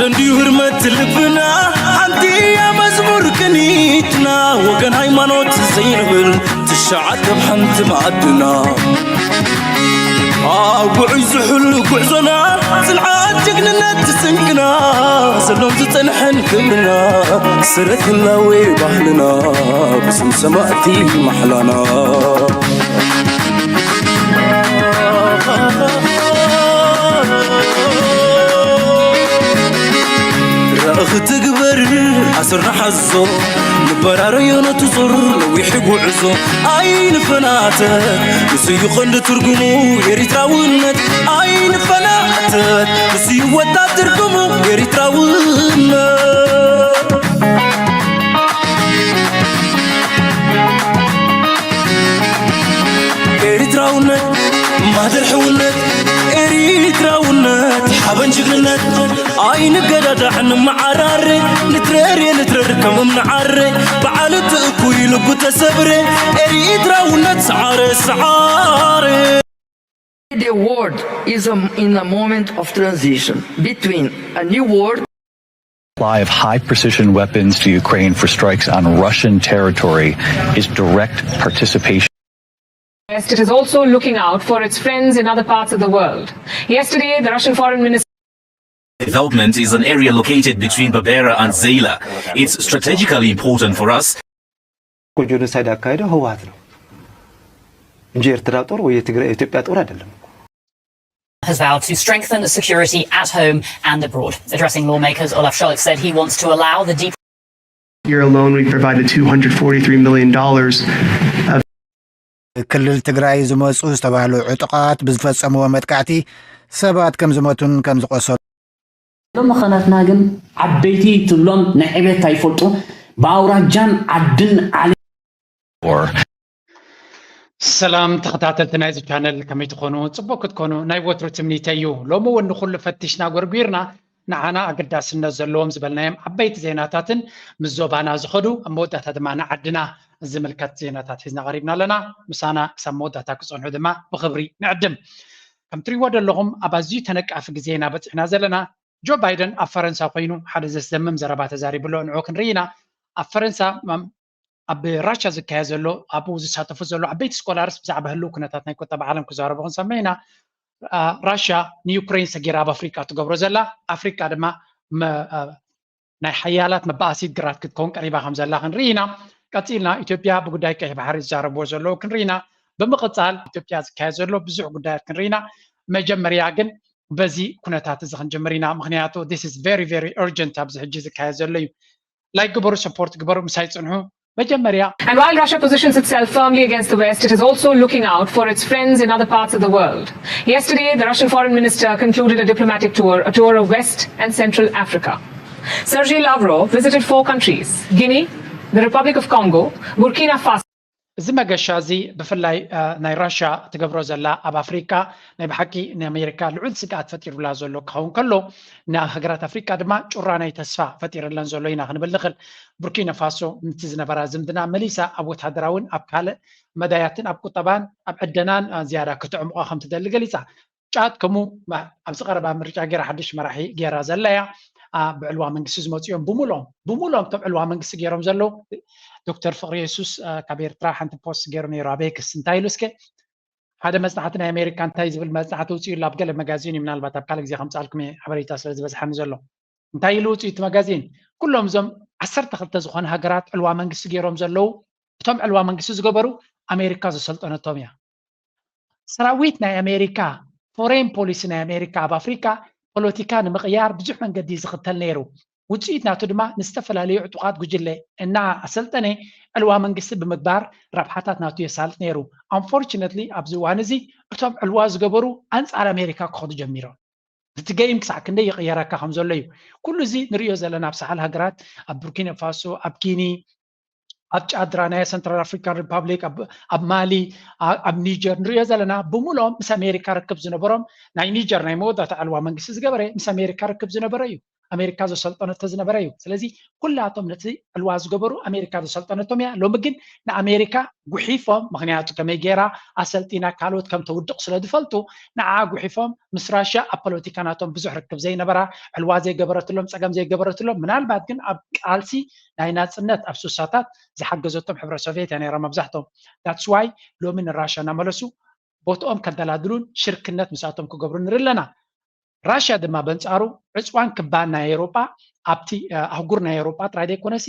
እንዲሁ ህርመት ልብና ሓንቲ እያ መዝሙር ቅኒትና፣ ወገን ሃይማኖት ዘይንብል ትሽዓተ ኣብ ሓንቲ መኣድና። ኣብ ውዑይ ዝሑል ጉዕዞና ጽንዓት ጅግንነት ስንቅና፣ ዘሎን ዝጸንሐን ክብርና፣ ሰረት ህላዌ ባህልና ብስም ሰማእቲ ማሕላና። ራእኽ ትግበር ኣስርና ሓዞ፣ ንበራረዮ ነቲ ዙር ነዊሕ ጉዕዞ። ኣይንፈናተ፣ ንሱ እዩ ቀንዲ ትርጉሙ ኤሪትራውነት። ኣይንፈናተ፣ ንሱ እዩ ወጣት ትርጉሙ ኤሪትራውነት። ኤሪትራውነት ማህደር ሕውነት፣ ኤሪትራውነት ሓበን ጅግንነት። ኣይንገዳዳዕ ንመዓራረ፣ ንትረር ንትረር ከም እምኒ ዓረ፣ በዓል እቲ እኩይ ልቡ ተሰብረ። ኤሪትራውነት ሰዓረ ሰዓረ። The world is um, in a moment of transition between a new world Supply of high precision weapons to Ukraine for strikes on Russian territory is direct participation. West, it is also looking out for its friends in other parts of the world. Yesterday, the Russian foreign minister Development is an area located between Berbera and Zeila. It's strategically important for us. ጄኖሳይድ ያካሄደው ህወሓት ነው እንጂ ኤርትራ ጦር ወይ የኢትዮጵያ ጦር አይደለም። Has vowed to strengthen security at home and abroad. Addressing lawmakers, Olaf Scholz said he wants to allow the deep Year alone, we provided two hundred forty-three million dollars of ክልል ትግራይ ዝመፁ ዝተባህሉ ዕጡቓት ብዝፈፀምዎ መጥቃዕቲ ሰባት ከም ዝሞቱን ከም ዝቆሰሉ ሎም መኻናትና ግን ዓበይቲ ትብሎም ናይ ዕቤት ኣይፈልጡ ብኣውራጃን ዓድን ዓሊ ሰላም ተኸታተልቲ ናይዚ ቻነል ከመይ ትኾኑ? ፅቡቅ ክትኮኑ ናይ ወትሩ ትምኒተይ እዩ። ሎሚ እውን ንኩሉ ፈቲሽና ጎርጒርና ንዓና ኣገዳስነት ዘለዎም ዝበልናዮም ዓበይቲ ዜናታትን ምስ ዞባና ዝኸዱ ኣብ መወዳእታ ድማ ንዓድና ዝምልከት ዜናታት ሒዝና ቀሪብና ኣለና። ምሳና ክሳብ መወዳእታ ክፀንሑ ድማ ብኽብሪ ንዕድም። ከም ትሪእዎ ዘለኹም ኣብ ኣዝዩ ተነቃፊ ግዜ ኢና በፂሕና ዘለና። ጆ ባይደን ኣብ ፈረንሳ ኮይኑ ሓደ ዘስደምም ዘረባ ተዛሪቡ ኣሎ። ንዑ ክንርኢ ኢና። ኣብ ፈረንሳ ኣብ ራሻ ዝካየድ ዘሎ ኣብኡ ዝሳተፉ ዘሎ ዓበይቲ ስኮላርስ ብዛዕባ ህልው ኩነታት ናይ ቁጠባ ዓለም ክዛረቡ ክንሰምዕ ኢና። ራሻ ንዩክሬን ሰጊራ ኣብ ኣፍሪቃ ትገብሮ ዘላ ኣፍሪቃ ድማ ናይ ሓያላት መባኣሲት ግራት ክትከውን ቀሪባ ከም ዘላ ክንርኢ ኢና። ቀፂልና ኢትዮጵያ ብጉዳይ ቀይሕ ባሕሪ ዝዛረብዎ ዘለዉ ክንርኢ ኢና። ብምቕፃል ኢትዮጵያ ዝካየድ ዘሎ ብዙሕ ጉዳያት ክንርኢ ኢና። መጀመርያ ግን በዚ ኩነታት እዚ ክንጅምር ኢና። ምክንያቱ this is very very urgent ኣብዚ ሕጂ ዝካየድ ዘሎ እዩ። ላይክ ግበሩ፣ ሰፖርት ግበሩ፣ ምሳይ ፅንሑ። መጀመርያ And while Russia positions itself firmly against the West, it is also looking out for its friends in other parts of the world. Yesterday, the Russian foreign minister concluded a diplomatic tour, a tour of West and Central Africa. Sergei Lavrov visited four countries: Guinea, the Republic of Congo, Burkina Faso. እዚ መገሻ እዚ ብፍላይ ናይ ራሽያ ትገብሮ ዘላ ኣብ ኣፍሪቃ ናይ ብሓቂ ንኣሜሪካ ልዑል ስግኣት ፈጢሩላ ዘሎ ክኸውን ከሎ ንሃገራት ኣፍሪቃ ድማ ጩራ ናይ ተስፋ ፈጢርለን ዘሎ ኢና ክንብል ንኽእል። ቡርኪና ፋሶ ነቲ ዝነበራ ዝምድና መሊሳ ኣብ ወታደራውን ኣብ ካልእ መዳያትን ኣብ ቁጠባን ኣብ ዕደናን ዝያዳ ክትዕምቆ ከም ትደሊ ገሊጻ። ጫት ከምኡ ኣብዚ ቀረባ ምርጫ ገይራ ሓድሽ መራሒ ገይራ ዘላ እያ። ብዕልዋ መንግስቲ ዝመፁ እዮም ብምልኦም ብምልኦም እቶም ዕልዋ መንግስቲ ገይሮም ዘለዉ ዶክተር ፍቅሪ የሱስ ካብ ኤርትራ ሓንቲ ፖስት ገይሩ ነይሩ ኣብ ኤክስ እንታይ ኢሉ እስከ ሓደ መፅናዕቲ ናይ ኣሜሪካ እንታይ ዝብል መፅናዕቲ ውፅኡ ኣሎ ኣብ ገለ መጋዚን እዩ ምናልባት ኣብ ካልእ ግዜ ከምፅኣልኩም እየ ሓበሬታ ስለ ዝበዝሓኒ ዘሎ እንታይ ኢሉ ውፅኡ እቲ መጋዚን ኩሎም እዞም ዓሰርተ ክልተ ዝኾነ ሃገራት ዕልዋ መንግስቲ ገይሮም ዘለዉ እቶም ዕልዋ መንግስቲ ዝገበሩ ኣሜሪካ ዘሰልጠነቶም እያ ሰራዊት ናይ ኣሜሪካ ፎሬን ፖሊሲ ናይ ኣሜሪካ ኣብ ኣፍሪካ ፖለቲካ ንምቕያር ብዙሕ መንገዲ እዩ ዝኽተል ነይሩ። ውፅኢት ናቱ ድማ ንዝተፈላለዩ ዕጡቓት ጉጅለ እና ኣሰልጠነ ዕልዋ መንግስቲ ብምግባር ረብሓታት ናቱ የሳልጥ ነይሩ። Unfortunately ኣብዚ እዋን እዚ እቶም ዕልዋ ዝገበሩ ኣንፃር ኣሜሪካ ክኸዱ ጀሚሮም። እቲ ገይም ክሳዕ ክንደይ ይቕየረካ ከም ዘሎ እዩ። ኩሉ እዚ ንሪኦ ዘለና ኣብ ሳሕል ሃገራት ኣብ ቡርኪና ፋሶ ኣብ ኪኒ ኣብ ጫድራ ናይ ሰንትራል ኣፍሪካን ሪፓብሊክ ኣብ ማሊ ኣብ ኒጀር ንሪኦ ዘለና ብምልኦም ምስ ኣሜሪካ ርክብ ዝነበሮም ናይ ኒጀር ናይ መወዳእታ ዕልዋ መንግስቲ ዝገበረ ምስ ኣሜሪካ ርክብ ዝነበረ እዩ ኣሜሪካ ዘሰልጠነቶ ዝነበረ እዩ። ስለዚ ኩላቶም ነቲ ዕልዋ ዝገበሩ ኣሜሪካ ዘሰልጠነቶም እያ። ሎሚ ግን ንኣሜሪካ ጉሒፎም፣ ምክንያቱ ከመይ ገይራ ኣሰልጢና ካልኦት ከም ተውድቕ ስለ ዝፈልጡ ንዓ ጉሒፎም ምስ ራሽያ ኣብ ፖለቲካ ናቶም ብዙሕ ርክብ ዘይነበራ፣ ዕልዋ ዘይገበረትሎም፣ ፀገም ዘይገበረትሎም፣ ምናልባት ግን ኣብ ቃልሲ ናይ ናፅነት ኣብ ሱሳታት ዝሓገዘቶም ሕብረት ሶቪየት እያ ነይራ መብዛሕቶም። That's why ሎሚ ንራሽያ እናመለሱ ቦትኦም ከደላድሉን ሽርክነት ምስኣቶም ክገብሩ ንርኢ ኣለና። ራሽያ ድማ በንጻሩ ዕፅዋን ክባን ናይ ኤሮጳ ኣብቲ ኣህጉር ናይ ኤሮጳ ጥራይ ዘይኮነሲ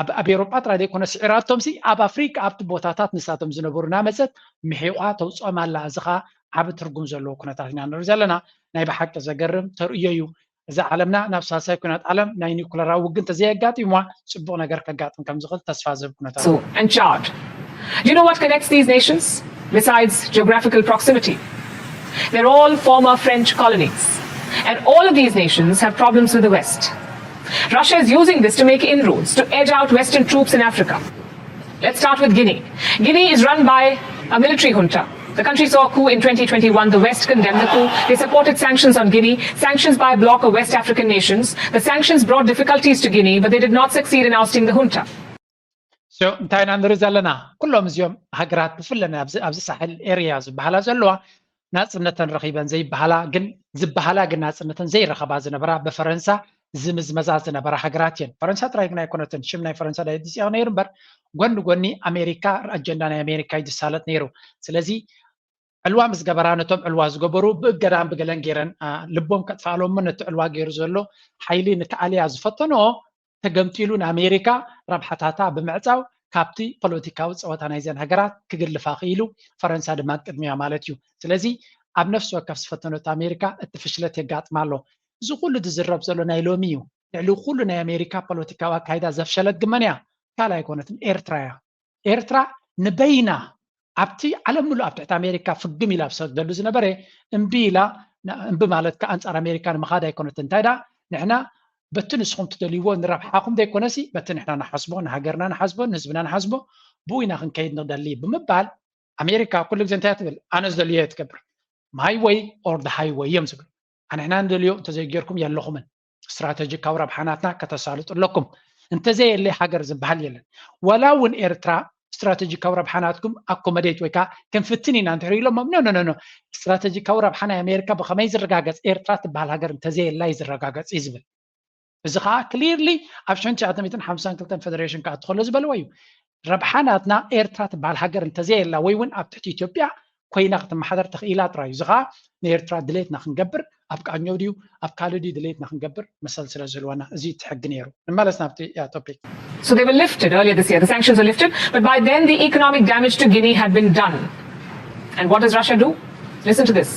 ኣብ ኤሮጳ ጥራይ ዘይኮነ ስዒራቶምሲ ኣብ ኣፍሪካ ኣብቲ ቦታታት ንሳቶም ዝነበሩ ናመፀት ምሒቋ ተውፅኦም ኣላ። እዚ ከዓ ዓብ ትርጉም ዘለዎ ኩነታት ኢና ንርኢ ዘለና። ናይ ብሓቂ ዘገርም ተርእዮ እዩ። እዛ ዓለምና ናብ ሳልሳይ ኩናት ዓለም ናይ ኒኩለራዊ ውግእ እንተዘየጋጢምዋ ፅቡቕ ነገር ከጋጥም ከም ዝኽእል ተስፋ ዝህብ ኩነታት እዩ። and charred. Do you know what connects these nations besides geographical proximity? They're all former French colonies. And all of these nations have problems with the West. Russia is using this to make inroads, to edge out Western troops in Africa. Let's start with Guinea. Guinea is run by a military junta. The country saw a coup in twenty twenty-one. The West condemned the coup. They supported sanctions on Guinea, sanctions by a bloc of West African nations. The sanctions brought difficulties to Guinea, but they did not succeed in ousting the junta. እንታይ ኢና ንርኢ ዘለና? ኩሎም እዚኦም ሃገራት ብፍለን ኣብዚ ሳሕል ኤርያ ዝበሃላ ዘለዋ ናፅነተን ረኺበን ዘይበሃላ ግን ዝበሃላ ግን ናፅነተን ዘይረኸባ ዝነበራ ብፈረንሳ ዝምዝመዛ ዝነበራ ሃገራት እየን። ፈረንሳ ጥራይ ግን ኣይኮነትን። ሽም ናይ ፈረንሳ ዳይ ዝፅያ ነይሩ እምበር ጎኒ ጎኒ ኣሜሪካ ኣጀንዳ ናይ ኣሜሪካ እዩ ዝሳለጥ ነይሩ። ስለዚ ዕልዋ ምስ ገበራ ነቶም ዕልዋ ዝገበሩ ብእገዳን ብገለን ገይረን ልቦም ከጥፋእሎሞ ነቲ ዕልዋ ገይሩ ዘሎ ሓይሊ ንክኣልያ ዝፈተኖ ተገምጢሉ ንኣሜሪካ ረብሓታታ ብምዕፃው ካብቲ ፖለቲካዊ ፀወታ ናይዘን ሃገራት ክግልፋ ክኢሉ ፈረንሳ ድማ ቅድሚያ ማለት እዩ። ስለዚ ኣብ ነፍሲ ወከፍ ዝፈተነቶ ኣሜሪካ እቲ ፍሽለት የጋጥማ ኣሎ። እዚ ኩሉ ዝዝረብ ዘሎ ናይ ሎሚ እዩ። ልዕሊ ኩሉ ናይ ኣሜሪካ ፖለቲካዊ ኣካይዳ ዘፍሸለት ግመን እያ ካልእ ኣይኮነትን ኤርትራ እያ። ኤርትራ ንበይና ኣብቲ ዓለም ሙሉእ ኣብ ትሕቲ ኣሜሪካ ፍግም ኢላ ኣብ ዝሰግደሉ ዝነበረ እምቢ ኢላ እምቢ ማለት ከዓ ኣንፃር ኣሜሪካ ንምኻድ ኣይኮነትን። እንታይ ደኣ ንሕና በቲ ንስኹም ትደልይዎ ንረብሓኹም ዘይኮነሲ በቲ ንሕና ንሓስቦ ንሃገርና ንሓስቦ ንህዝብና ንሓስቦ ብኡ ኢና ክንከይድ ንደሊ ብምባል ኣሜሪካ ኩሉ ግዜ እንታይ ትብል? ኣነ ዝደልዮ እየ ትገብር። My way or the highway እዮም ዝብሉ። ኣንሕና ንደልዮ እንተዘይጌርኩም የለኹምን። ስትራተጂካዊ ረብሓ ናትና ከተሳልጡ ኣለኩም። እንተዘየለ ሃገር ዝበሃል የለን። ወላ እውን ኤርትራ ስትራተጂካዊ ረብሓ ናትኩም ኣኮመዴት ወይ ከዓ ክንፍትን ኢና እንድሕር ኢሎሞም no no no no ስትራተጂካዊ ረብሓ ናይ ኣሜሪካ ብኸመይ ዝረጋገፅ? ኤርትራ ትበሃል ሃገር እንተዘየላ እዩ ዝረጋገፅ እዩ ዝብል። እዚ ከዓ ክሊርሊ ኣብ ሽሕን ትሽዓተ ሚእትን ሓምሳን ክልተን ፌደሬሽን ክኣቱ ከሎ ዝበልዎ እዩ። ረብሓ ናትና ኤርትራ ትበሃል ሃገር እንተዘየላ ወይ እውን ኣብ ትሕቲ ኢትዮጵያ ኮይና ክትመሓደር ተኽኢላ ጥራይ እዩ። እዚ ከዓ ንኤርትራ ድሌትና ክንገብር ኣብ ቃኘው ድዩ ኣብ ካልእ ድዩ ድሌትና ክንገብር መሰል ስለ ዝህልወና እዚ እቲ ሕጊ ነይሩ። ንመለስ ናብቲ ያ ቶፒክ። So they were lifted earlier this year. The sanctions were lifted, but by then the economic damage to Guinea had been done. And what does Russia do? Listen to this.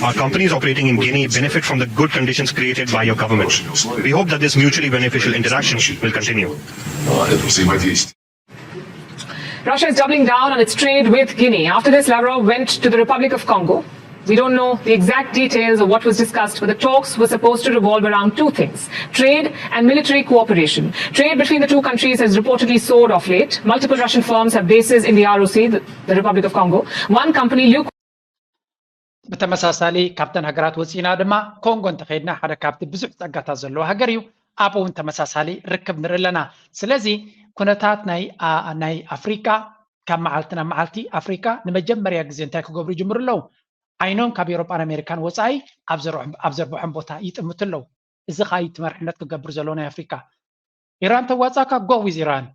Our companies operating in Guinea benefit from the good conditions created by your government. We hope that this mutually beneficial interaction will continue. Russia is doubling down on its trade with Guinea. After this, Lavrov went to the Republic of Congo. We don't know the exact details of what was discussed, but the talks were supposed to revolve around two things: trade and military cooperation. Trade between the two countries has reportedly soared of late. Multiple Russian firms have bases in the R O C, the, the Republic of Congo. One company, Luke. ብተመሳሳሊ ካብተን ሃገራት ወፂና ድማ ኮንጎ እንተኸይድና ሓደ ካብቲ ብዙሕ ፀጋታት ዘለዎ ሃገር እዩ። ኣብኡ እውን ተመሳሳሊ ርክብ ንርኢ ኣለና። ስለዚ ኩነታት ናይ ኣፍሪቃ ካብ መዓልቲ ናብ መዓልቲ ኣፍሪካ ንመጀመርያ ግዜ እንታይ ክገብሩ ይጅምሩ ኣለዉ? ዓይኖም ካብ ኤሮጳን ኣሜሪካን ወፃኢ ኣብ ዘርብሖም ቦታ ይጥምቱ ኣለዉ። እዚ ከዓ እዩ እቲ መርሕነት ክገብር ዘለዎ ናይ ኣፍሪካ። ኢራን ተዋፃካ go with ኢራን፣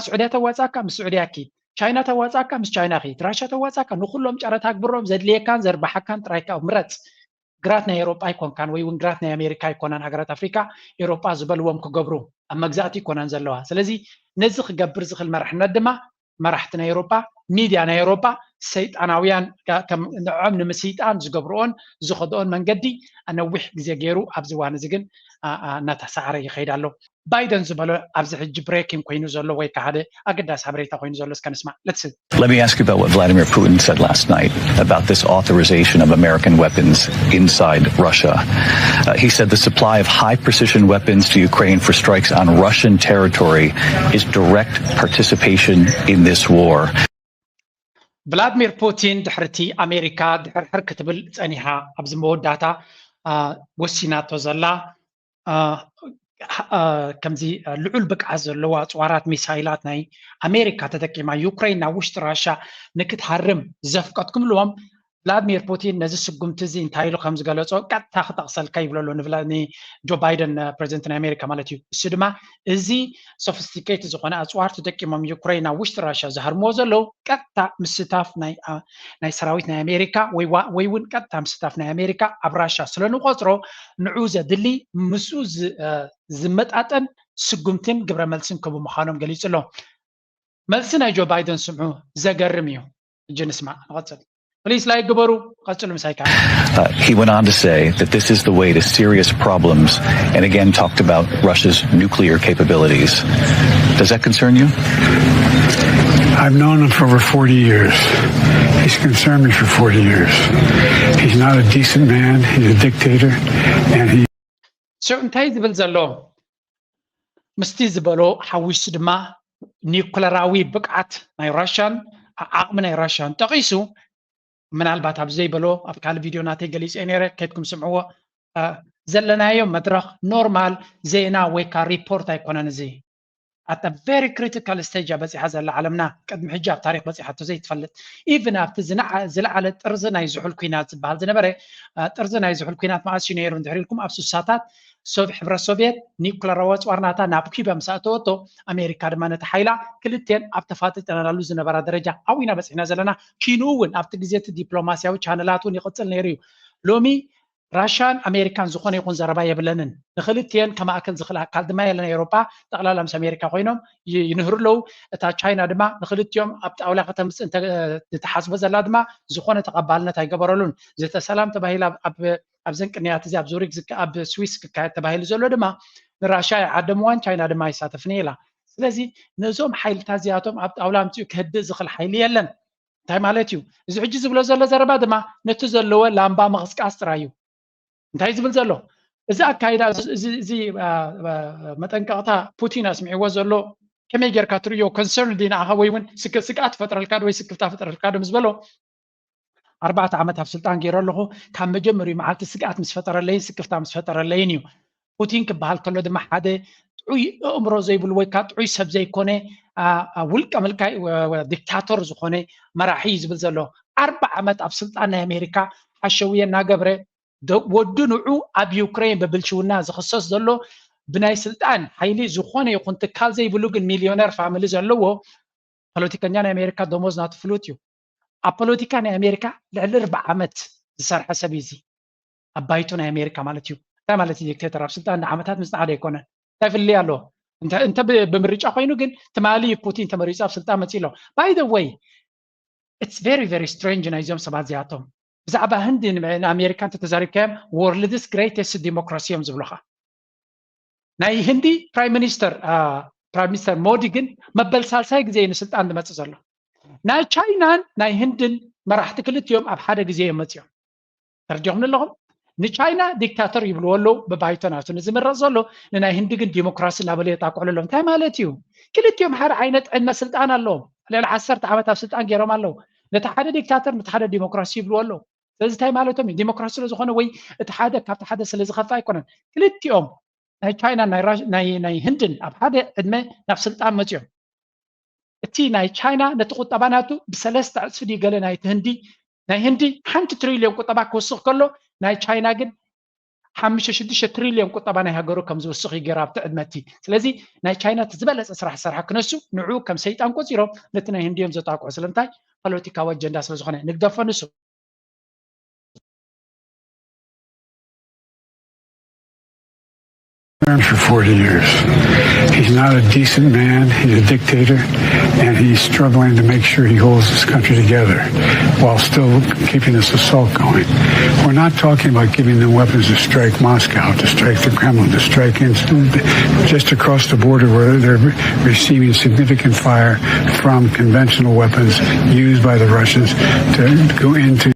ስዑድያ ተዋፃካ ምስ ስዑድያ ኪድ፣ ቻይና ተዋፃካ ምስ ቻይና ኪድ፣ ራሻ ተዋፃካ ንኩሎም ጨረታ ግብሮም ዘድልየካን ዘርባሓካን ጥራይ ከዓ ምረፅ። ግራት ናይ ኤሮጳ ኣይኮንካን ወይ እውን ግራት ናይ ኣሜሪካ ኣይኮናን ሃገራት ኣፍሪካ ኤሮጳ ዝበልዎም ክገብሩ ኣብ መግዛእቲ ይኮናን ዘለዋ። ስለዚ ነዚ ክገብር ዝኽእል መራሕነት ድማ መራሕቲ ናይ ኤሮጳ ሚድያ ናይ ኤሮጳ ሰይጣናውያን ንዖም ንምስይጣን ዝገብርኦን ዝኸድኦን መንገዲ ነዊሕ ግዜ ገይሩ ኣብዚ እዋን እዚ ግን እናተሳዕረ ይኸይድ ኣሎ። ባይደን ዝበሎ ኣብዚ ሕጂ breaking ኮይኑ ዘሎ ወይ ከዓ ሓደ ኣገዳሲ ሓበሬታ ኮይኑ ዘሎ እስከ ንስማዕ። Let's see. Let me ask you about what Vladimir Putin said last night about this authorization of American weapons inside Russia. Uh, he said the supply of high precision weapons to Ukraine for strikes on Russian territory is direct participation in this war. ቭላድሚር ፑቲን ድሕርቲ ኣሜሪካ ድሕርሕር ክትብል ጸኒሓ ኣብዚ መወዳእታ ወሲናቶ ዘላ ከምዚ ልዑል ብቅዓት ዘለዎ ኣፅዋራት ሚሳይላት ናይ ኣሜሪካ ተጠቂማ ዩክሬን ናብ ውሽጢ ራሻ ንክትሃርም ዘፍቀድኩምልዎም ቭላድሚር ፑቲን ነዚ ስጉምቲ እዚ እንታይ ኢሉ ከም ዝገለጾ ቀጥታ ክጠቕሰልካ ይብለሉ ንጆ ባይደን ፕሬዚደንት ናይ ኣሜሪካ ማለት እዩ። እሱ ድማ እዚ ሶፊስቲኬት ዝኾነ ኣፅዋር ተጠቂሞም ዩክሬን ናብ ውሽጢ ራሻ ዝሃርምዎ ዘለዉ ቀጥታ ምስታፍ ናይ ሰራዊት ናይ ኣሜሪካ ወይ እውን ቀጥታ ምስታፍ ናይ ኣሜሪካ ኣብ ራሻ ስለንቆፅሮ ንዑ ዘድሊ ምስኡ ዝመጣጠን ስጉምትን ግብረ መልስን ክቡ ምዃኖም ገሊጹ ኣሎ። መልሲ ናይ ጆ ባይደን ስምዑ፣ ዘገርም እዩ። እጂ ንስማዕ ንቐጽል። ፕሊስ ላይክ ግበሩ፣ ቀጽሉ ምሳይ ከዓ። Uh, he went on to say that this is the way to serious problems and again talked about Russia's nuclear capabilities. Does that concern you? I've known him for over forty years. He's concerned me for forty years. He's not a decent man. He's a dictator. And he So እንታይ ዝብል ዘሎ ምስቲ ዝበሎ ሓዊሱ ድማ ኒኩለራዊ ብቅዓት ናይ ራሽያን ዓቕሚ ናይ ራሽያን ጠቒሱ ምናልባት ኣብ ዘይበሎ ኣብ ካልእ ቪድዮ ናተይ ገሊፀ ነይረ ከድኩም ስምዕዎ ዘለናዮ መድረክ ኖርማል ዜና ወይ ከዓ ሪፖርት ኣይኮነን እዚ ኣታ ቨሪ ክሪቲካል ስቴጅ በፂሓ ዘላ ዓለምና ቅድሚ ሕጂ ኣብ ታሪክ በፂሓቶ ዘይትፈልጥ ኢቭን ኣብቲ ዝለዓለ ጥርዚ ናይ ዝሑል ኩናት ዝበሃል ዝነበረ ጥርዚ ናይ ዝሑል ኩናት መዓስ እዩ ነይሩ እንድሕር ኢልኩም ኣብ ስሳታት ሶቭ ሕብረት ሶቭየት ኒኩለራዊ ኣፅዋር ናታ ናብ ኪባ ምስ ኣእተወቶ ኣሜሪካ ድማ ነቲ ሓይላ ክልቴን ኣብ ተፋጢጠናሉ ዝነበራ ደረጃ ኣብኡ ኢና በፂሕና ዘለና ኪንኡ እውን ኣብቲ ግዜ እቲ ዲፕሎማስያዊ ቻነላት እውን ይቕፅል ነይሩ እዩ ሎሚ ራሽያን ኣሜሪካን ዝኾነ ይኹን ዘረባ የብለንን ንክልትየን ከማእከል ዝኽእል ኣካል ድማ የለን ኤውሮጳ ጠቕላላ ምስ ኣሜሪካ ኮይኖም ይንህሩ ኣለዉ እታ ቻይና ድማ ንክልትዮም ኣብ ጣውላ ከተምፅእ ዝተሓስቦ ዘላ ድማ ዝኾነ ተቐባልነት ኣይገበረሉን ዘተ ሰላም ተባሂላ ኣብዘን ቅንያት እዚ ኣብ ዙሪክ ኣብ ስዊስ ክካየድ ተባሂሉ ዘሎ ድማ ንራሽያ ይዓደምዋን ቻይና ድማ ይሳተፍን ኢላ ስለዚ ነዞም ሓይልታት እዚኣቶም ኣብ ጣውላ ኣምፅኡ ክህድእ ዝኽእል ሓይሊ የለን እንታይ ማለት እዩ እዚ ሕጂ ዝብሎ ዘሎ ዘረባ ድማ ነቲ ዘለዎ ላምባ ምቕስቃስ ጥራይ እዩ እንታይ ዝብል ዘሎ እዚ ኣካይዳ እዚ መጠንቀቕታ ፑቲን ኣስሚዕዎ ዘሎ ከመይ ጌርካ ትርእዮ ኮንሰርን ዲ ንዓኻ ወይ እውን ስግኣት ፈጥረልካ ወይ ስክፍታ ፈጥረልካ ዶ ምስ በሎ ኣርባዕተ ዓመት ኣብ ስልጣን ገይረ ኣለኹ ካብ መጀመሪኡ መዓልቲ ስግኣት ምስ ፈጠረለይን ስክፍታ ምስ ፈጠረለይን እዩ ፑቲን ክበሃል ከሎ ድማ ሓደ ጥዑይ ኣእምሮ ዘይብሉ ወይ ከዓ ጥዑይ ሰብ ዘይኮነ ውልቀ ምልካይ ዲክታቶር ዝኾነ መራሒ እዩ ዝብል ዘሎ ኣርባ ዓመት ኣብ ስልጣን ናይ ኣሜሪካ ሓሸውየ እናገብረ ወዱ ንዑ ኣብ ዩክሬን ብብልሽውና ዝኽሰስ ዘሎ ብናይ ስልጣን ሓይሊ ዝኾነ ይኹን ትካል ዘይብሉ ግን ሚልዮነር ፋሚሊ ዘለዎ ፖለቲከኛ ናይ ኣሜሪካ ደሞዝ ናቱ ፍሉጥ እዩ ኣብ ፖለቲካ ናይ ኣሜሪካ ልዕሊ ርባ ዓመት ዝሰርሐ ሰብ እዩ እዚ ኣብ ባይቶ ናይ ኣሜሪካ ማለት እዩ እንታይ ማለት እዩ ዲክቴተር ኣብ ስልጣን ንዓመታት ምፅናሕ ዶ ኣይኮነን እንታይ ፍልልይ ኣለዎ እንተ ብምርጫ ኮይኑ ግን ትማሊ ፑቲን ተመሪፁ ኣብ ስልጣን መፂ ኣሎ by the way it's very very strange ናይዞም ሰባት እዚኣቶም ብዛዕባ ህንዲ ንኣሜሪካ እንተተዛሪብካዮም world's greatest democracy እዮም ዝብሉኻ ናይ ህንዲ prime minister prime minister ሞዲ ግን መበል ሳልሳይ ግዜ ንስልጣን ዝመፅእ ዘሎ ናይ ቻይናን ናይ ህንድን መራሕቲ ክልቲኦም ኣብ ሓደ ግዜ እዮም መፅኦም ተረዲኹም ኣለኹም ንቻይና ዲክታተር ይብልዎ ኣለዉ ብባይቶ ናቱ ንዝምረፅ ዘሎ ንናይ ህንዲ ግን ዲሞክራሲ እናበለ የጣቅዕሉ ኣለዉ እንታይ ማለት እዩ ክልቲኦም ሓደ ዓይነት ዕድመ ስልጣን ኣለዎም ልዕሊ ዓሰርተ ዓመት ኣብ ስልጣን ገይሮም ኣለዉ ነቲ ሓደ ዲክታተር ነቲ ሓደ ዲሞክራሲ ይብልዎ ኣለዉ ስለዚ እንታይ ማለቶም እዩ ዲሞክራሲ ስለ ዝኾነ ወይ እቲ ሓደ ካብቲ ሓደ ስለ ዝኸፍእ ኣይኮነን ክልቲኦም ናይ ቻይና ናይ ህንድን ኣብ ሓደ ዕድመ ናብ ስልጣን መፅኦም እቲ ናይ ቻይና ነቲ ቁጠባ ናቱ ብሰለስተ ዕፅፊ ድዩ ገለ ናይቲ ህንዲ ናይ ህንዲ ሓንቲ ትሪልዮን ቁጠባ ክወስኽ ከሎ ናይ ቻይና ግን ሓሙሽተ ሽዱሽተ ትሪልዮን ቁጠባ ናይ ሃገሩ ከም ዝውስኽ እዩ ገይሩ ኣብቲ ዕድመቲ ስለዚ ናይ ቻይና እቲ ዝበለፀ ስራሕ ዝሰርሐ ክነሱ ንዑ ከም ሰይጣን ቆፂሮም ነቲ ናይ ህንዲ እዮም ዘጣቅዑ ስለምንታይ ፖለቲካዊ ኣጀንዳ ስለ ዝኾነ ንግደፎ ንሱ for forty years. He's not a decent man. He's a dictator, and he's struggling to make sure he holds this country together while still keeping this assault going. We're not talking about giving them weapons to strike Moscow, to strike the Kremlin, to strike in, just across the border where they're receiving significant fire from conventional weapons used by the Russians to go into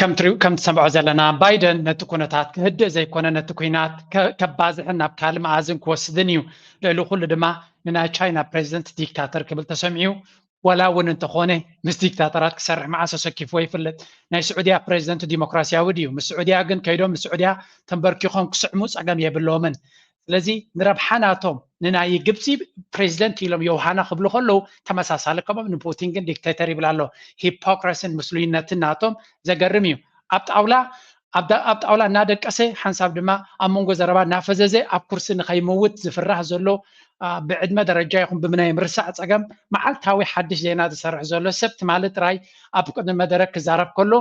ከም ትሪኡ ከም ትሰምዖ ዘለና ባይደን ነቲ ኩነታት ክህድእ ዘይኮነ ነቲ ኩናት ከባዝሕን ናብ ካልእ መኣዝን ክወስድን እዩ ልዕሊ ኩሉ ድማ ንናይ ቻይና ፕሬዚደንት ዲክታተር ክብል ተሰሚዑ ዋላ እውን እንተኾነ ምስ ዲክታተራት ክሰርሕ መዓስ ኣሰኪፍዎ ይፍለጥ። ናይ ስዑድያ ፕሬዚደንት ዲሞክራሲያዊ ድዩ? ምስ ስዑድያ ግን ከይዶም ምስ ስዑድያ ተንበርኪኾም ክስዕሙ ጸገም የብሎምን። ስለዚ ንረብሓ ናቶም ንናይ ግብፂ ፕሬዚደንት ኢሎም ዮሃና ክብሉ ከለዉ ተመሳሳሊ ከምኦም ንፑቲን ግን ዲክቴተር ይብል ኣሎ። ሂፖክራሲን ምስሉይነትን ናቶም ዘገርም እዩ። ኣብ ጣውላ ኣብ ጣውላ እናደቀሰ ሓንሳብ ድማ ኣብ መንጎ ዘረባ እናፈዘዘ ኣብ ኩርሲ ንኸይምውት ዝፍራህ ዘሎ ብዕድመ ደረጃ ይኹን ብምናይ ምርሳዕ ፀገም መዓልታዊ ሓድሽ ዜና ዝሰርሕ ዘሎ ሰብ ትማሊ ጥራይ ኣብ ቅድሚ መደረክ ክዛረብ ከሎ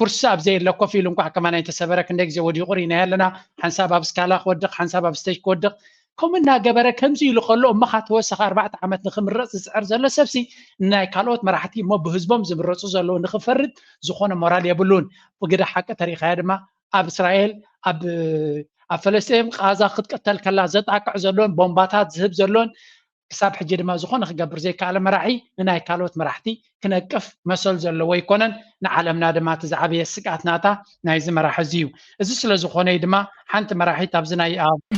ኩርሲ ኣብ ዘየለ ኮፍ ኢሉ እንኳዕ ከማና እንተሰበረ ክንደይ ግዜ ወዲቑ ርኢናዮ ኣለና። ሓንሳብ ኣብ ስካላ ክወድቕ፣ ሓንሳብ ኣብ ስቴጅ ክወድቕ፣ ከምኡ እናገበረ ከምዚ ኢሉ ከሎ እሞ ኻብ ተወሳኺ ኣርባዕተ ዓመት ንኽምረፅ ዝፅዕር ዘሎ ሰብሲ ንናይ ካልኦት መራሕቲ እሞ ብህዝቦም ዝምረፁ ዘለዉ ንኽፈርድ ዝኾነ ሞራል የብሉን። ብግዳ ሓቂ ተሪኻዮ ድማ ኣብ እስራኤል ኣብ ኣብ ፈለስጢን ቃዛ ክትቅተል ከላ ዘጣቅዕ ዘሎን ቦምባታት ዝህብ ዘሎን ክሳብ ሕጂ ድማ ዝኾነ ክገብር ዘይከኣለ መራሒ ንናይ ካልኦት መራሕቲ ክነቅፍ መሰል ዘለዎ ኣይኮነን። ንዓለምና ድማ እቲ ዝዓበየ ስግኣት ናታ ናይዚ መራሒ እዚ እዩ። እዚ ስለ ዝኾነ እዩ ድማ ሓንቲ መራሒት ኣብዚ ናይ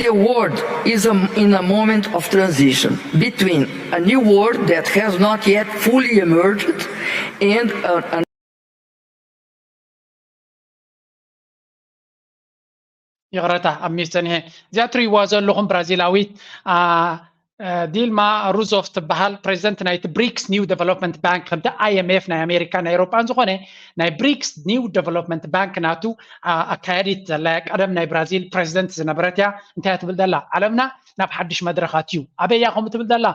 The world is a, in a moment of transition between a new world that has not yet fully emerged and a, a ይቕረታ ኣብ ሚስ ጸኒሐ። እዚኣ ትርእይዋ ዘለኹም ብራዚላዊት ዲልማ ሩዞፍ ትበሃል ፕሬዚደንት ናይቲ ብሪክስ ኒው ዴቨሎፕመንት ባንክ ከምቲ ኣይኤምኤፍ ናይ ኣሜሪካ ናይ ኤሮጳን ዝኾነ ናይ ብሪክስ ኒው ዴቨሎፕመንት ባንክ ናቱ ኣካያዲት ዘላ ቀደም ናይ ብራዚል ፕሬዚደንት ዝነበረት እያ። እንታይ ትብል ዘላ ዓለምና ናብ ሓድሽ መድረኻት እዩ ኣበያ ከምኡ ትብል ዘላ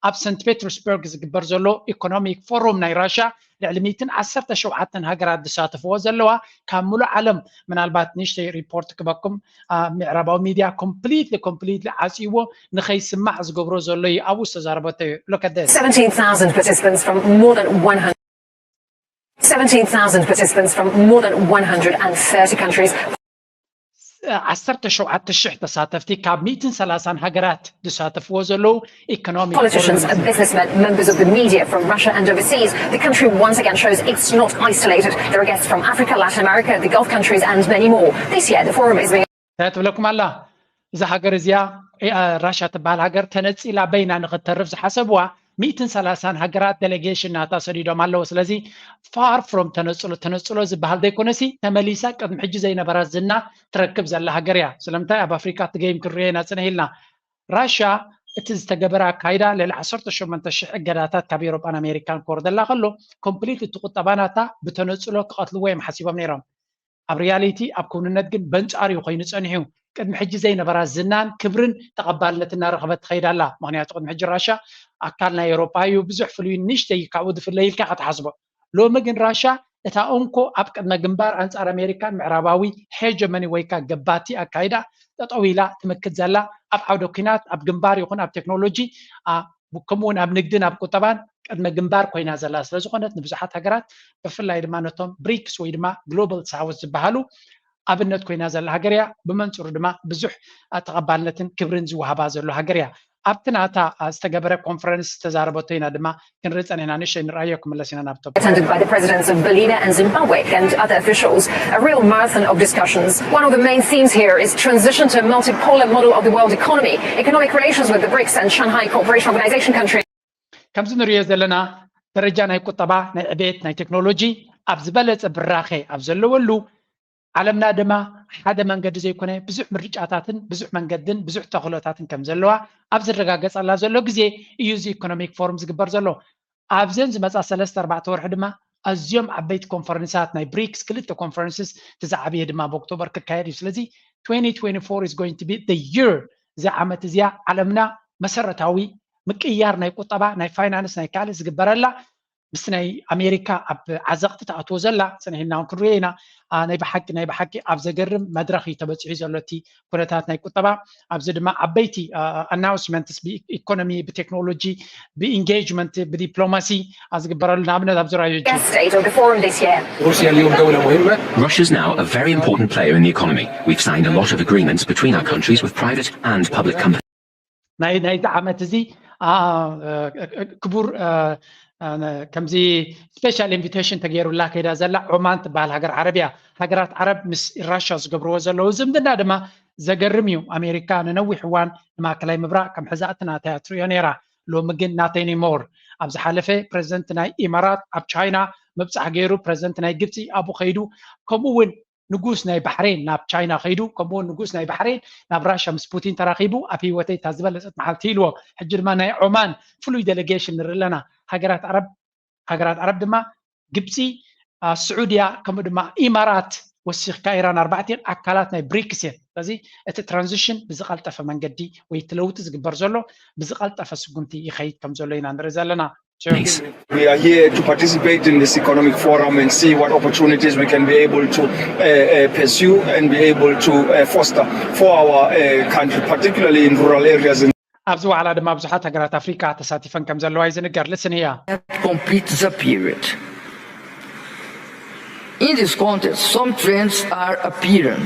ኣብ ሰንት ፔተርስበርግ ዝግበር ዘሎ ኢኮኖሚክ ፎሩም ናይ ራሽያ ልዕሊ ሚእትን ዓሰርተ ሸውዓተን ሃገራት ዝሳተፍዎ ዘለዋ ካብ ሙሉእ ዓለም ምናልባት ንሽተይ ሪፖርት ክበኩም ምዕራባዊ ሚድያ ኮምፕሊትሊ ኮምፕሊትሊ ዓፅይዎ ንኸይስማዕ ዝገብሮ ዘሎ እዩ ኣብኡ ዝተዛረበቶ እዩ። Look at this. Seventeen thousand participants from more than one hundred seventeen thousand participants from more than one hundred and thirty countries. ዓሰርተ ሸውዓተ ሽሕ ተሳተፍቲ ካብ ሚእትን ሰላሳን ሃገራት ዝሳተፍዎ ዘለዉ ኢኮኖሚ Politicians, businessmen, members of the media from Russia and overseas, the country once again shows it's not isolated. There are guests from Africa, Latin America, the Gulf countries and many more. This year the forum is being እንታይ ትብለኩም ኣላ እዛ ሃገር እዚኣ ራሻ ትበሃል ሃገር ተነፂላ በይና ንክተርፍ ዝሓሰብዋ ሚእትን ሰላሳን ሃገራት ዴሌጌሽን ናታ ሰዲዶም ኣለዉ። ስለዚ ፋር ፍሮም ተነፅሎ ተነፅሎ ዝበሃል ዘይኮነሲ ተመሊሳ ቅድሚ ሕጂ ዘይነበራ ዝና ትረክብ ዘላ ሃገር እያ። ስለምንታይ ኣብ ኣፍሪካ እቲ ገይም ክንሪኦ ኢና ፅንሕ ኢልና። ራሽያ እቲ ዝተገበረ ኣካይዳ ልዕሊ ዓሰርተ ሸሞንተ ሽሕ እገዳታት ካብ ኤሮጳን ኣሜሪካን ክወርደላ ከሎ ኮምፕሊት እቲ ቁጠባ ናታ ብተነፅሎ ክቐትልዎ እዮም ሓሲቦም ነይሮም። ኣብ ሪያሊቲ ኣብ ክውንነት ግን በንጻር እዩ ኮይኑ ጸኒሑ። ቅድሚ ሕጂ ዘይነበራ ዝናን ክብርን ተቐባልነት እናረኸበት ትኸይድ ኣላ። ምኽንያቱ ቅድሚ ሕጂ ራሻ ኣካል ናይ ኤውሮጳ እዩ፣ ብዙሕ ፍሉይ ንእሽተይ ካብኡ ዝፍለ ኢልካ ኢኻ ትሓስቦ። ሎሚ ግን ራሻ እታ እንኮ ኣብ ቅድመ ግንባር ኣንጻር ኣሜሪካን ምዕራባዊ ሄጀመኒ ወይ ከኣ ገባቲ ኣካይዳ ጠጠው ኢላ ትምክት ዘላ ኣብ ዓውደ ኲናት ኣብ ግንባር ይኹን ኣብ ቴክኖሎጂ ከምኡ እውን ኣብ ንግድን ኣብ ቁጠባን ቅድመ ግንባር ኮይና ዘላ ስለ ዝኾነት ንብዙሓት ሃገራት ብፍላይ ድማ ነቶም ብሪክስ ወይ ድማ ግሎባል ሳውት ዝበሃሉ ኣብነት ኮይና ዘላ ሃገር እያ። ብመንፅሩ ድማ ብዙሕ ተቐባልነትን ክብርን ዝወሃባ ዘሎ ሃገር እያ። ኣብቲ ናታ ዝተገበረ ኮንፈረንስ ዝተዛረበቶ ኢና ድማ ክንርኢ ጸኒሕና። ንእሽተይ ንርኣዮ ክምለስ ኢና ናብ ቶፒክ። Attended by the presidents of Bolivia and Zimbabwe and other officials. A real marathon of discussions. One of the main themes here is transition to a multipolar model of the world economy, economic relations with the brics and Shanghai Cooperation Organization countries. ከምዚ ንሪኦ ዘለና ደረጃ ናይ ቁጠባ ናይ ዕቤት ናይ ቴክኖሎጂ ኣብ ዝበለፀ ብራኸ ኣብ ዘለወሉ ዓለምና ድማ ሓደ መንገዲ ዘይኮነ ብዙሕ ምርጫታትን ብዙሕ መንገድን ብዙሕ ተኽእሎታትን ከም ዘለዋ ኣብ ዝረጋገፀላ ዘሎ ግዜ እዩ እዚ ኢኮኖሚክ ፎርም ዝግበር ዘሎ። ኣብዘን ዝመፃ ሰለስተ ኣርባዕተ ወርሒ ድማ ኣዝዮም ዓበይቲ ኮንፈረንሳት ናይ ብሪክስ ክልተ ኮንፈረንስስ እቲ ዝዓበየ ድማ ኣብ ኦክቶበር ክካየድ እዩ። ስለዚ twenty twenty-four is going to be the year እዛ ዓመት እዚኣ ዓለምና መሰረታዊ ምቅያር ናይ ቁጠባ ናይ ፋይናንስ ናይ ካልእ ዝግበረላ ምስ ናይ ኣሜሪካ ኣብ ዓዘቕቲ ትኣትዎ ዘላ ፅንሒልና እውን ክንሪኦ ኢና። ናይ ብሓቂ ናይ ብሓቂ ኣብ ዘገርም መድረኽ እዩ ተበፂሑ ዘሎ እቲ ኩነታት ናይ ቁጠባ። ኣብዚ ድማ ዓበይቲ ኣናውንስመንትስ ብኢኮኖሚ ብቴክኖሎጂ ብኢንጌጅመንት ብዲፕሎማሲ ኣብ ዝግበረሉ ንኣብነት ኣብ ዙርያ Guest state of the forum this year. روسيا اليوم دولة مهمة. Russia's now a very important player in the economy. We've signed a lot of agreements between our countries with private and public companies. ናይ ናይዚ ዓመት እዚ ክቡር ከምዚ ስፔሻል ኢንቪቴሽን ተገይሩላ ከይዳ ዘላ ዑማን ትበሃል ሃገር ዓረብ እያ። ሃገራት ዓረብ ምስ ራሻ ዝገብርዎ ዘለዉ ዝምድና ድማ ዘገርም እዩ። ኣሜሪካ ንነዊሕ እዋን ንማእከላይ ምብራቕ ከም ሕዛእቲ ናታ እያ ትርእዮ ነይራ። ሎሚ ግን not anymore። ኣብ ዝሓለፈ ፕረዚደንት ናይ ኢማራት ኣብ ቻይና ምብፃሕ ገይሩ፣ ፕረዚደንት ናይ ግብፂ ኣብኡ ከይዱ፣ ከምኡ እውን ንጉስ ናይ ባሕሬን ናብ ቻይና ከይዱ፣ ከምኡ እውን ንጉስ ናይ ባሕሬን ናብ ራሻ ምስ ፑቲን ተራኺቡ ኣብ ህይወተይ እታ ዝበለፀት መዓልቲ ኢልዎ። ሕጂ ድማ ናይ ዖማን ፍሉይ ዴሌጌሽን ንርኢ ኣለና። ሃገራት ዓረብ ሃገራት ዓረብ ድማ ግብፂ፣ ስዑድያ ከምኡ ድማ ኢማራት ወሲኽካ ኢራን ኣርባዕቲን ኣካላት ናይ ብሪክስ እየን። ስለዚ እቲ ትራንዚሽን ብዝቐልጠፈ መንገዲ ወይ እቲ ለውጢ ዝግበር ዘሎ ብዝቐልጠፈ ስጉምቲ ይኸይድ ከም ዘሎ ኢና ንርኢ ዘለና። We are here to participate in this economic forum and see what opportunities we can be able to uh, uh, pursue and be able to uh, foster for our uh, country, particularly in rural areas. ኣብዚ ዋዕላ ድማ ብዙሓት ሃገራት ኣፍሪካ ተሳቲፈን ከም ዘለዋ እዩ ዝንገር። ልስን እያ። Complete the period. In this context, some trends are appearing,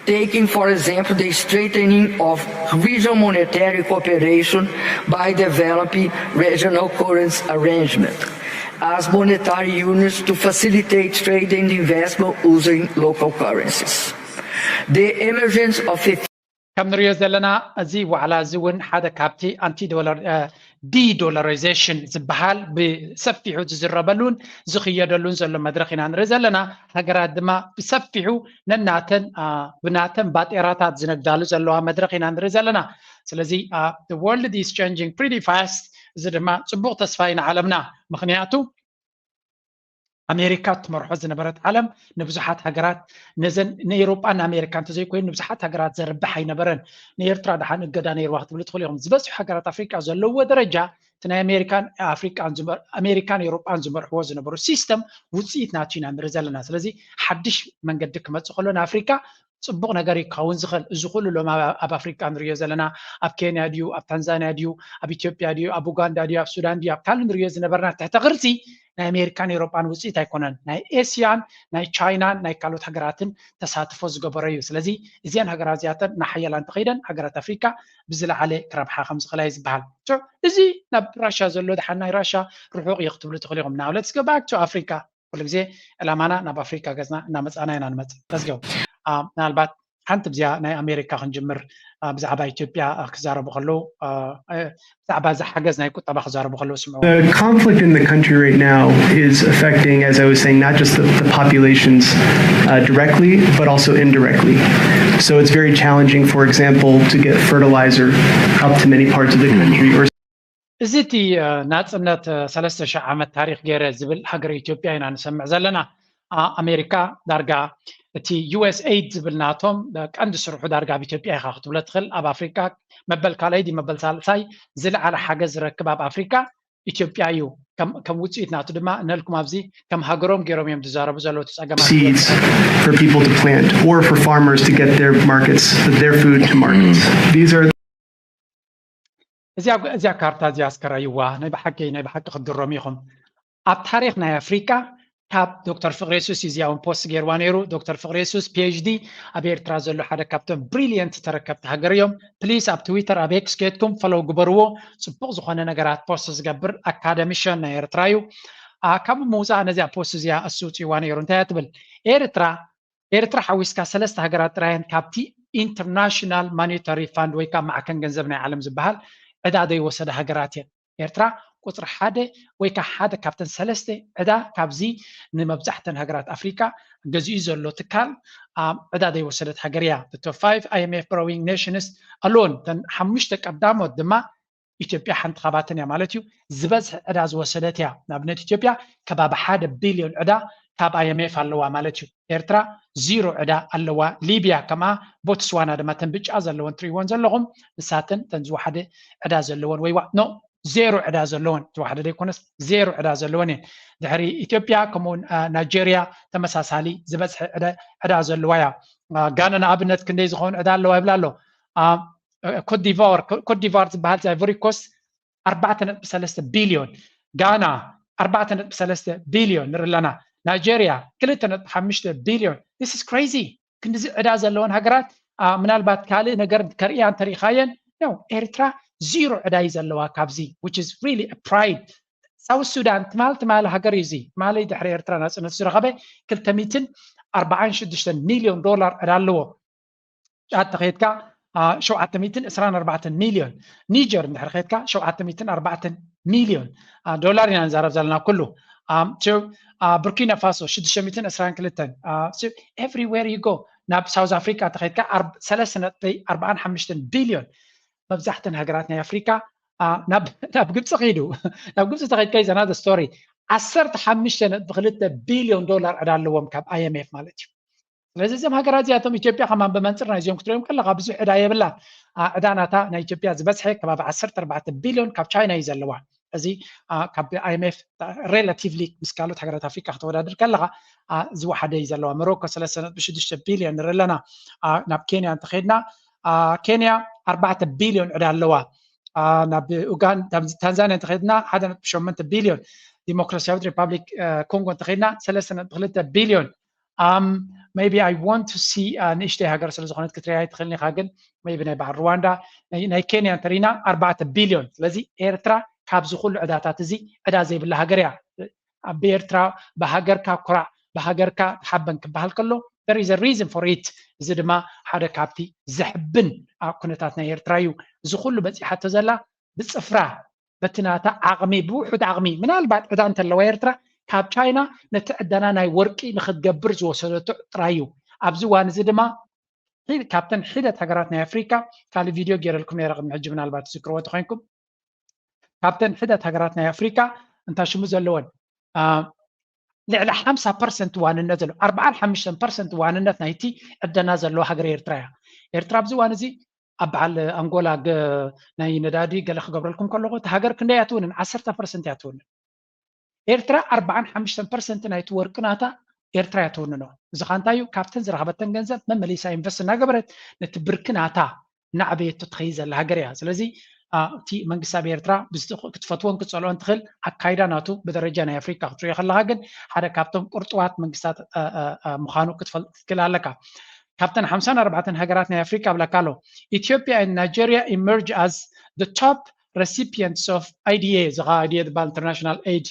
taking, for example, the strengthening of regional monetary cooperation by developing regional currency arrangement as monetary units to facilitate trade and investment using local currencies. The emergence of a ከም ንሪኦ ዘለና እዚ ዋዕላ እዚ እውን ሓደ ካብቲ ኣንቲ ዲዶላራይዜሽን ዝበሃል ብሰፊሑ ዝዝረበሉን ዝኽየደሉን ዘሎ መድረኽ ኢና ንርኢ ዘለና። ሃገራት ድማ ብሰፊሑ ነናተን ብናተን ባጤራታት ዝነግዳሉ ዘለዋ መድረኽ ኢና ንርኢ ዘለና። ስለዚ world is changing pretty fast። እዚ ድማ ፅቡቕ ተስፋ እዩ ንዓለምና። ምክንያቱ ኣሜሪካ ትመርሖ ዝነበረት ዓለም ንብዙሓት ሃገራት ነዘን ንኤሮጳን ንኣሜሪካ እንተዘይኮይኑ ንብዙሓት ሃገራት ዘርብሕ ኣይነበረን። ንኤርትራ ደሓን እገዳ ነይርዋ ክትብሉ ትኽእሉ ኢኹም። ዝበዝሑ ሃገራት ኣፍሪቃ ዘለውዎ ደረጃ እቲ ናይ ኣሜሪካን ኣፍሪቃን ኣሜሪካን ኤሮጳን ዝመርሕዎ ዝነበሩ ሲስተም ውፅኢት ናቱ ኢና ንርኢ ዘለና። ስለዚ ሓድሽ መንገዲ ክመፅእ ከሎ ንኣፍሪካ ፅቡቕ ነገር እዩ ክኸውን ዝኽእል። እዚ ኩሉ ሎም ኣብ ኣፍሪቃ ንሪኦ ዘለና ኣብ ኬንያ ድዩ ኣብ ታንዛንያ ድዩ ኣብ ኢትዮጵያ ድዩ ኣብ ኡጋንዳ ድዩ ኣብ ሱዳን ድዩ ኣብ ካልእ ንሪኦ ዝነበርና ትሕተ ቅርፂ ናይ ኣሜሪካን ኤሮጳን ውፅኢት ኣይኮነን። ናይ ኤስያን ናይ ቻይናን ናይ ካልኦት ሃገራትን ተሳትፎ ዝገበረ እዩ። ስለዚ እዚአን ሃገራት እዚኣተን እናሓየላ እንተኸይደን ሃገራት ኣፍሪካ ብዝለዓለ ክረብሓ ከም ዝኽእላ እዩ ዝበሃል። እዚ ናብ ራሻ ዘሎ ደሓን ናይ ራሻ ርሑቕ እዩ ክትብሉ ትኽእሉ ኢኹም። Now let's go back to Africa። ኩሉ ግዜ ዕላማና ናብ ኣፍሪካ ገፅና እናመፃና ኢና ንመፅእ። Let's go። ምናልባት ሓንቲ ብዚኣ ናይ ኣሜሪካ ክንጅምር። ብዛዕባ ኢትዮጵያ ክዛረቡ ከለዉ ብዛዕባ እዚ ሓገዝ ናይ ቁጠባ ክዛረቡ ከለዉ ስምዑ። The conflict in the country right now is affecting, as I was saying, not just the, the populations uh, directly, but also indirectly. So it's very challenging, for example, to get fertilizer up to many parts of the country. Or እዚ እቲ ናፅነት ሰለስተ ሺሕ ዓመት ታሪክ ገይረ ዝብል ሃገረ ኢትዮጵያ ኢና ንሰምዕ ዘለና። ኣሜሪካ ዳርጋ እቲ ዩኤስኤይድ ዝብል ናቶም ቀንዲ ስርሑ ዳርጋ ኣብ ኢትዮጵያ ኢኻ ክትብሎ ትኽእል። ኣብ ኣፍሪካ መበል ካልኣይ ድዩ መበል ሳልሳይ ዝለዓለ ሓገዝ ዝረክብ ኣብ ኣፍሪካ ኢትዮጵያ እዩ። ከም ውፅኢት ናቱ ድማ ንልኩም ኣብዚ ከም ሃገሮም ገይሮም እዮም ዝዛረቡ ዘለዉ። እቲ ፀገማት seeds for people to plant or for farmers to get their markets, their food to markets. These are እዚኣ ካርታ እዚኣ እስከ ረእይዋ። ናይ ብሓቂ ናይ ብሓቂ ክትግረሙ ኢኹም። ኣብ ታሪክ ናይ ኣፍሪካ ካብ ዶክተር ፍቅሬሱስ እዩ እዚኣ እውን ፖስት ገይርዋ ነይሩ። ዶክተር ፍቅሬሱስ ፒኤችዲ ኣብ ኤርትራ ዘሎ ሓደ ካብቶም ብሪሊየንት ተረከብቲ ሃገር እዮም። ፕሊስ ኣብ ትዊተር ኣብ ኤክስ ኬድኩም ፈሎው ግበርዎ። ፅቡቅ ዝኮነ ነገራት ፖስት ዝገብር ኣካደሚሽን ናይ ኤርትራ እዩ። ካብ ምውፃእ ነዚኣ ፖስት እዚኣ እሱ ውፅእዋ ነይሩ። እንታይ እያ ትብል? ኤርትራ ኤርትራ ሓዊስካ ሰለስተ ሃገራት ጥራየን ካብቲ ኢንተርናሽናል ማኒታሪ ፋንድ ወይ ካብ ማዕከን ገንዘብ ናይ ዓለም ዝበሃል ዕዳ ዘይወሰደ ሃገራት እየን። ኤርትራ ቁፅሪ ሓደ ወይ ከዓ ሓደ ካብተን ሰለስተ ዕዳ ካብዚ ንመብዛሕተን ሃገራት ኣፍሪካ ገዚኡ ዘሎ ትካል ዕዳ ዘይወሰደት ሃገር እያ። ቶፕ ፋይቭ ኣይኤምኤፍ ቦሮዊንግ ኔሽንስ ኣሎን ተን ሓሙሽተ ቀዳሞት ድማ ኢትዮጵያ ሓንቲ ካባተን እያ ማለት እዩ። ዝበዝሐ ዕዳ ዝወሰደት እያ። ንኣብነት ኢትዮጵያ ከባቢ ሓደ ቢልዮን ዕዳ ካብ ኣይኤምኤፍ ኣለዋ ማለት እዩ። ኤርትራ ዚሮ ዕዳ ኣለዋ። ሊብያ ከምኣ፣ ቦትስዋና ድማ ተን ብጫ ዘለወን ትሪእወን ዘለኹም ንሳተን ተን ዝወሓደ ዕዳ ዘለወን ወይ ኖ ዜሮ ዕዳ ዘለወን ዝወሓደ ዘይኮነስ ዜሮ ዕዳ ዘለወን እየን። ድሕሪ ኢትዮጵያ ከምኡውን ናይጀርያ ተመሳሳሊ ዝበዝሐ ዕዳ ዘለዋ እያ። ጋና ንኣብነት ክንደይ ዝኸውን ዕዳ ኣለዋ ይብል ኣሎ። ኮትዲቫር ኮትዲቫር ዝበሃል እዚ ኣይቮሪ ኮስት ኣርባዕተ ነጥቢ ሰለስተ ቢልዮን፣ ጋና ኣርባዕተ ነጥቢ ሰለስተ ቢልዮን ንርኢ ኣለና። ናይጀርያ ክልተ ነጥቢ ሓሙሽተ ቢልዮን። This is crazy። ክንድዚ ዕዳ ዘለወን ሃገራት ምናልባት ካልእ ነገር ከርእያ እንተሪኢኻየን ነው። ኤርትራ ዚሮ ዕዳ እዩ ዘለዋ ካብዚ which is really pride። ሳውት ሱዳን ትማል ትማል ሃገር እዩ እዚ ትማለይ ድሕሪ ኤርትራ ናፅነት ዝረኸበ ክልተ ሚእትን ኣርባዓን ሽዱሽተን ሚልዮን ዶላር ዕዳ ኣለዎ። ጫት ተኸይድካ ሸውዓተ ሚእትን ዕስራን ኣርባዕተን ሚልዮን። ኒጀር እንድሕር ከድካ ሸውዓተ ሚእትን ኣርባዕተን ሚልዮን ዶላር ኢና ንዛረብ ዘለና ኩሉ። ብርኪና ፋሶ ሽዱሽተ ሚእትን ዕስራን ክልተን። Everywhere you go፣ ናብ ሳውዝ ኣፍሪካ ተኸድካ ሰለስተ ነጥቢ ኣርባዓን ሓሙሽተን ቢልዮን። መብዛሕተን ሃገራት ናይ ኣፍሪካ ናብ ግብፂ ኪዱ። ናብ ግብፂ ተኸድካ is another story። ዓሰርተ ሓሙሽተ ነጥቢ ክልተ ቢልዮን ዶላር ዕዳ ኣለዎም ካብ ኣይኤምኤፍ ማለት እዩ። ስለዚ እዞም ሃገራት እዚኣቶም ኢትዮጵያ ከማን ብመንፅር ናይዚኦም ክትሪኦም ከለካ ብዙሕ ዕዳ የብላን። ዕዳ ናታ ናይ ኢትዮጵያ ዝበዝሐ ከባቢ ዓሰርተ ኣርባዕተ ቢልዮን ካብ ቻይና እዩ ዘለዋ። እዚ ካብ ኣይኤምኤፍ ሬላቲቭሊ ምስ ካልኦት ሃገራት ኣፍሪካ ከተወዳድር ከለካ ዝወሓደ እዩ ዘለዋ። ሞሮኮ ሰለስተ ነጥቢ ሽዱሽተ ቢልዮን ንርኢ ኣለና። ናብ ኬንያ እንተኸድና ኬንያ ኣርባዕተ ቢልዮን ዕዳ ኣለዋ። ናብ ኡጋን ታንዛንያ እንተኸድና ሓደ ነጥቢ ሸሞንተ ቢልዮን። ዲሞክራሲያዊት ሪፓብሊክ ኮንጎ እንተኸድና ሰለስተ ነጥቢ ክልተ ቢልዮን። Maybe I want to see ንእሽተይ ሃገር ስለ ዝኾነት ክትሪያ ኣይትኽእልን ኢኻ፣ ግን maybe ናይ በዓል ሩዋንዳ ናይ ኬንያ እንተሪና ኣርባዕተ ቢልዮን። ስለዚ ኤርትራ ካብዚ ኩሉ ዕዳታት እዚ ዕዳ ዘይብላ ሃገር እያ። ኣብ ኤርትራ ብሃገርካ ኩራዕ፣ ብሃገርካ ተሓበን ክበሃል ከሎ there is a reason for it። እዚ ድማ ሓደ ካብቲ ዘሕብን ኩነታት ናይ ኤርትራ እዩ። እዚ ኩሉ በፂሓቶ ዘላ ብፅፍራ በቲ ናታ ዓቕሚ፣ ብውሑድ ዓቕሚ፣ ምናልባት ዕዳ እንተለዋ ኤርትራ ካብ ቻይና ነቲ ዕዳና ናይ ወርቂ ንክትገብር ዝወሰደቶ ጥራይ እዩ። ኣብዚ እዋን እዚ ድማ ካብተን ሒደት ሃገራት ናይ ኣፍሪካ፣ ካልእ ቪድዮ ገይረልኩም ነይረ ቅድሚ ሕጂ ምናልባት ትዝክርዎ ተኮይንኩም፣ ካብተን ሒደት ሃገራት ናይ ኣፍሪካ እንታይ ሽሙ ዘለወን ልዕሊ ሓምሳ ፐርሰንት ዋንነት ዘለዎ፣ ኣርባዓን ሓሙሽተን ፐርሰንት ዋንነት ናይቲ ዕደና ዘለዎ ሃገር ኤርትራ እያ። ኤርትራ ኣብዚ እዋን እዚ ኣብ በዓል ኣንጎላ ናይ ነዳዲ ገለ ክገብረልኩም ከለኹ፣ እቲ ሃገር ክንደይ እያ ትውንን? ዓሰርተ ፐርሰንት እያ ትውንን። ኤርትራ ኣርባዓን ሓሙሽተን ፐርሰንት ናይቲ ወርቂ ናታ ኤርትራ እያ ትውንኖ። እዚ ኸ እንታይ እዩ? ካብተን ዝረኸበተን ገንዘብ መመሊሳ ኢንቨስት እናገበረት ነቲ ብርኪ ናታ እናዕበየቶ ትኸይድ ዘላ ሃገር እያ። ስለዚ እቲ መንግስቲ ኣብ ኤርትራ ክትፈትዎን ክትፀልኦን ትኽእል፣ ኣካይዳ ናቱ ብደረጃ ናይ ኣፍሪካ ክትሪኦ ከለካ ግን ሓደ ካብቶም ቁርጥዋት መንግስታት ምዃኑ ክትፈልጥ ትክእል ኣለካ። ካብተን ሓምሳን ኣርባዕተን ሃገራት ናይ ኣፍሪካ ብለካ ኣሎ። Ethiopia and Nigeria emerge as the top recipients of IDA፣ እዚ ከዓ IDA ዝበሃል international aid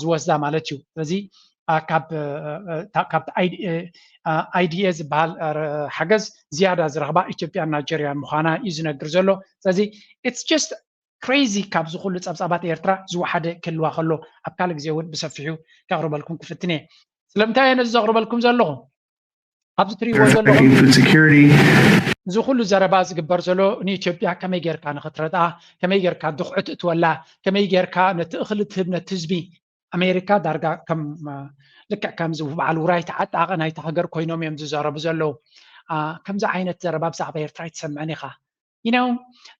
ዝወስዳ ማለት እዩ። ስለዚ ካብ IDA ዝበሃል ሓገዝ ዝያዳ ዝረኽባ ኢትዮጵያን ናይጀርያን ምዃና እዩ ዝነግር ዘሎ። ስለዚ it's just crazy። ካብዚ ኩሉ ፀብፃባት ኤርትራ ዝወሓደ ክህልዋ ከሎ ኣብ ካልእ ግዜ እውን ብሰፊሑ ከቕርበልኩም ክፍትን እየ። ስለምንታይ እየ ነዚ ዘቕርበልኩም ዘለኹ? ኣብዚ ትሪእዎ ዘለኹም እዚ ኩሉ ዘረባ ዝግበር ዘሎ ንኢትዮጵያ ከመይ ጌርካ ንኽትረድኣ፣ ከመይ ጌርካ ድኽዑ ትእትወላ፣ ከመይ ጌርካ ነቲ እኽሊ ትህብ ነቲ ህዝቢ። ኣሜሪካ ዳርጋ ከም ልክዕ ከምዚ በዓል ውራይ ተዓጣቐ ናይቲ ሃገር ኮይኖም እዮም ዝዛረቡ ዘለዉ። ከምዚ ዓይነት ዘረባ ብዛዕባ ኤርትራ ኣይትሰምዕን ኢኻ። You know,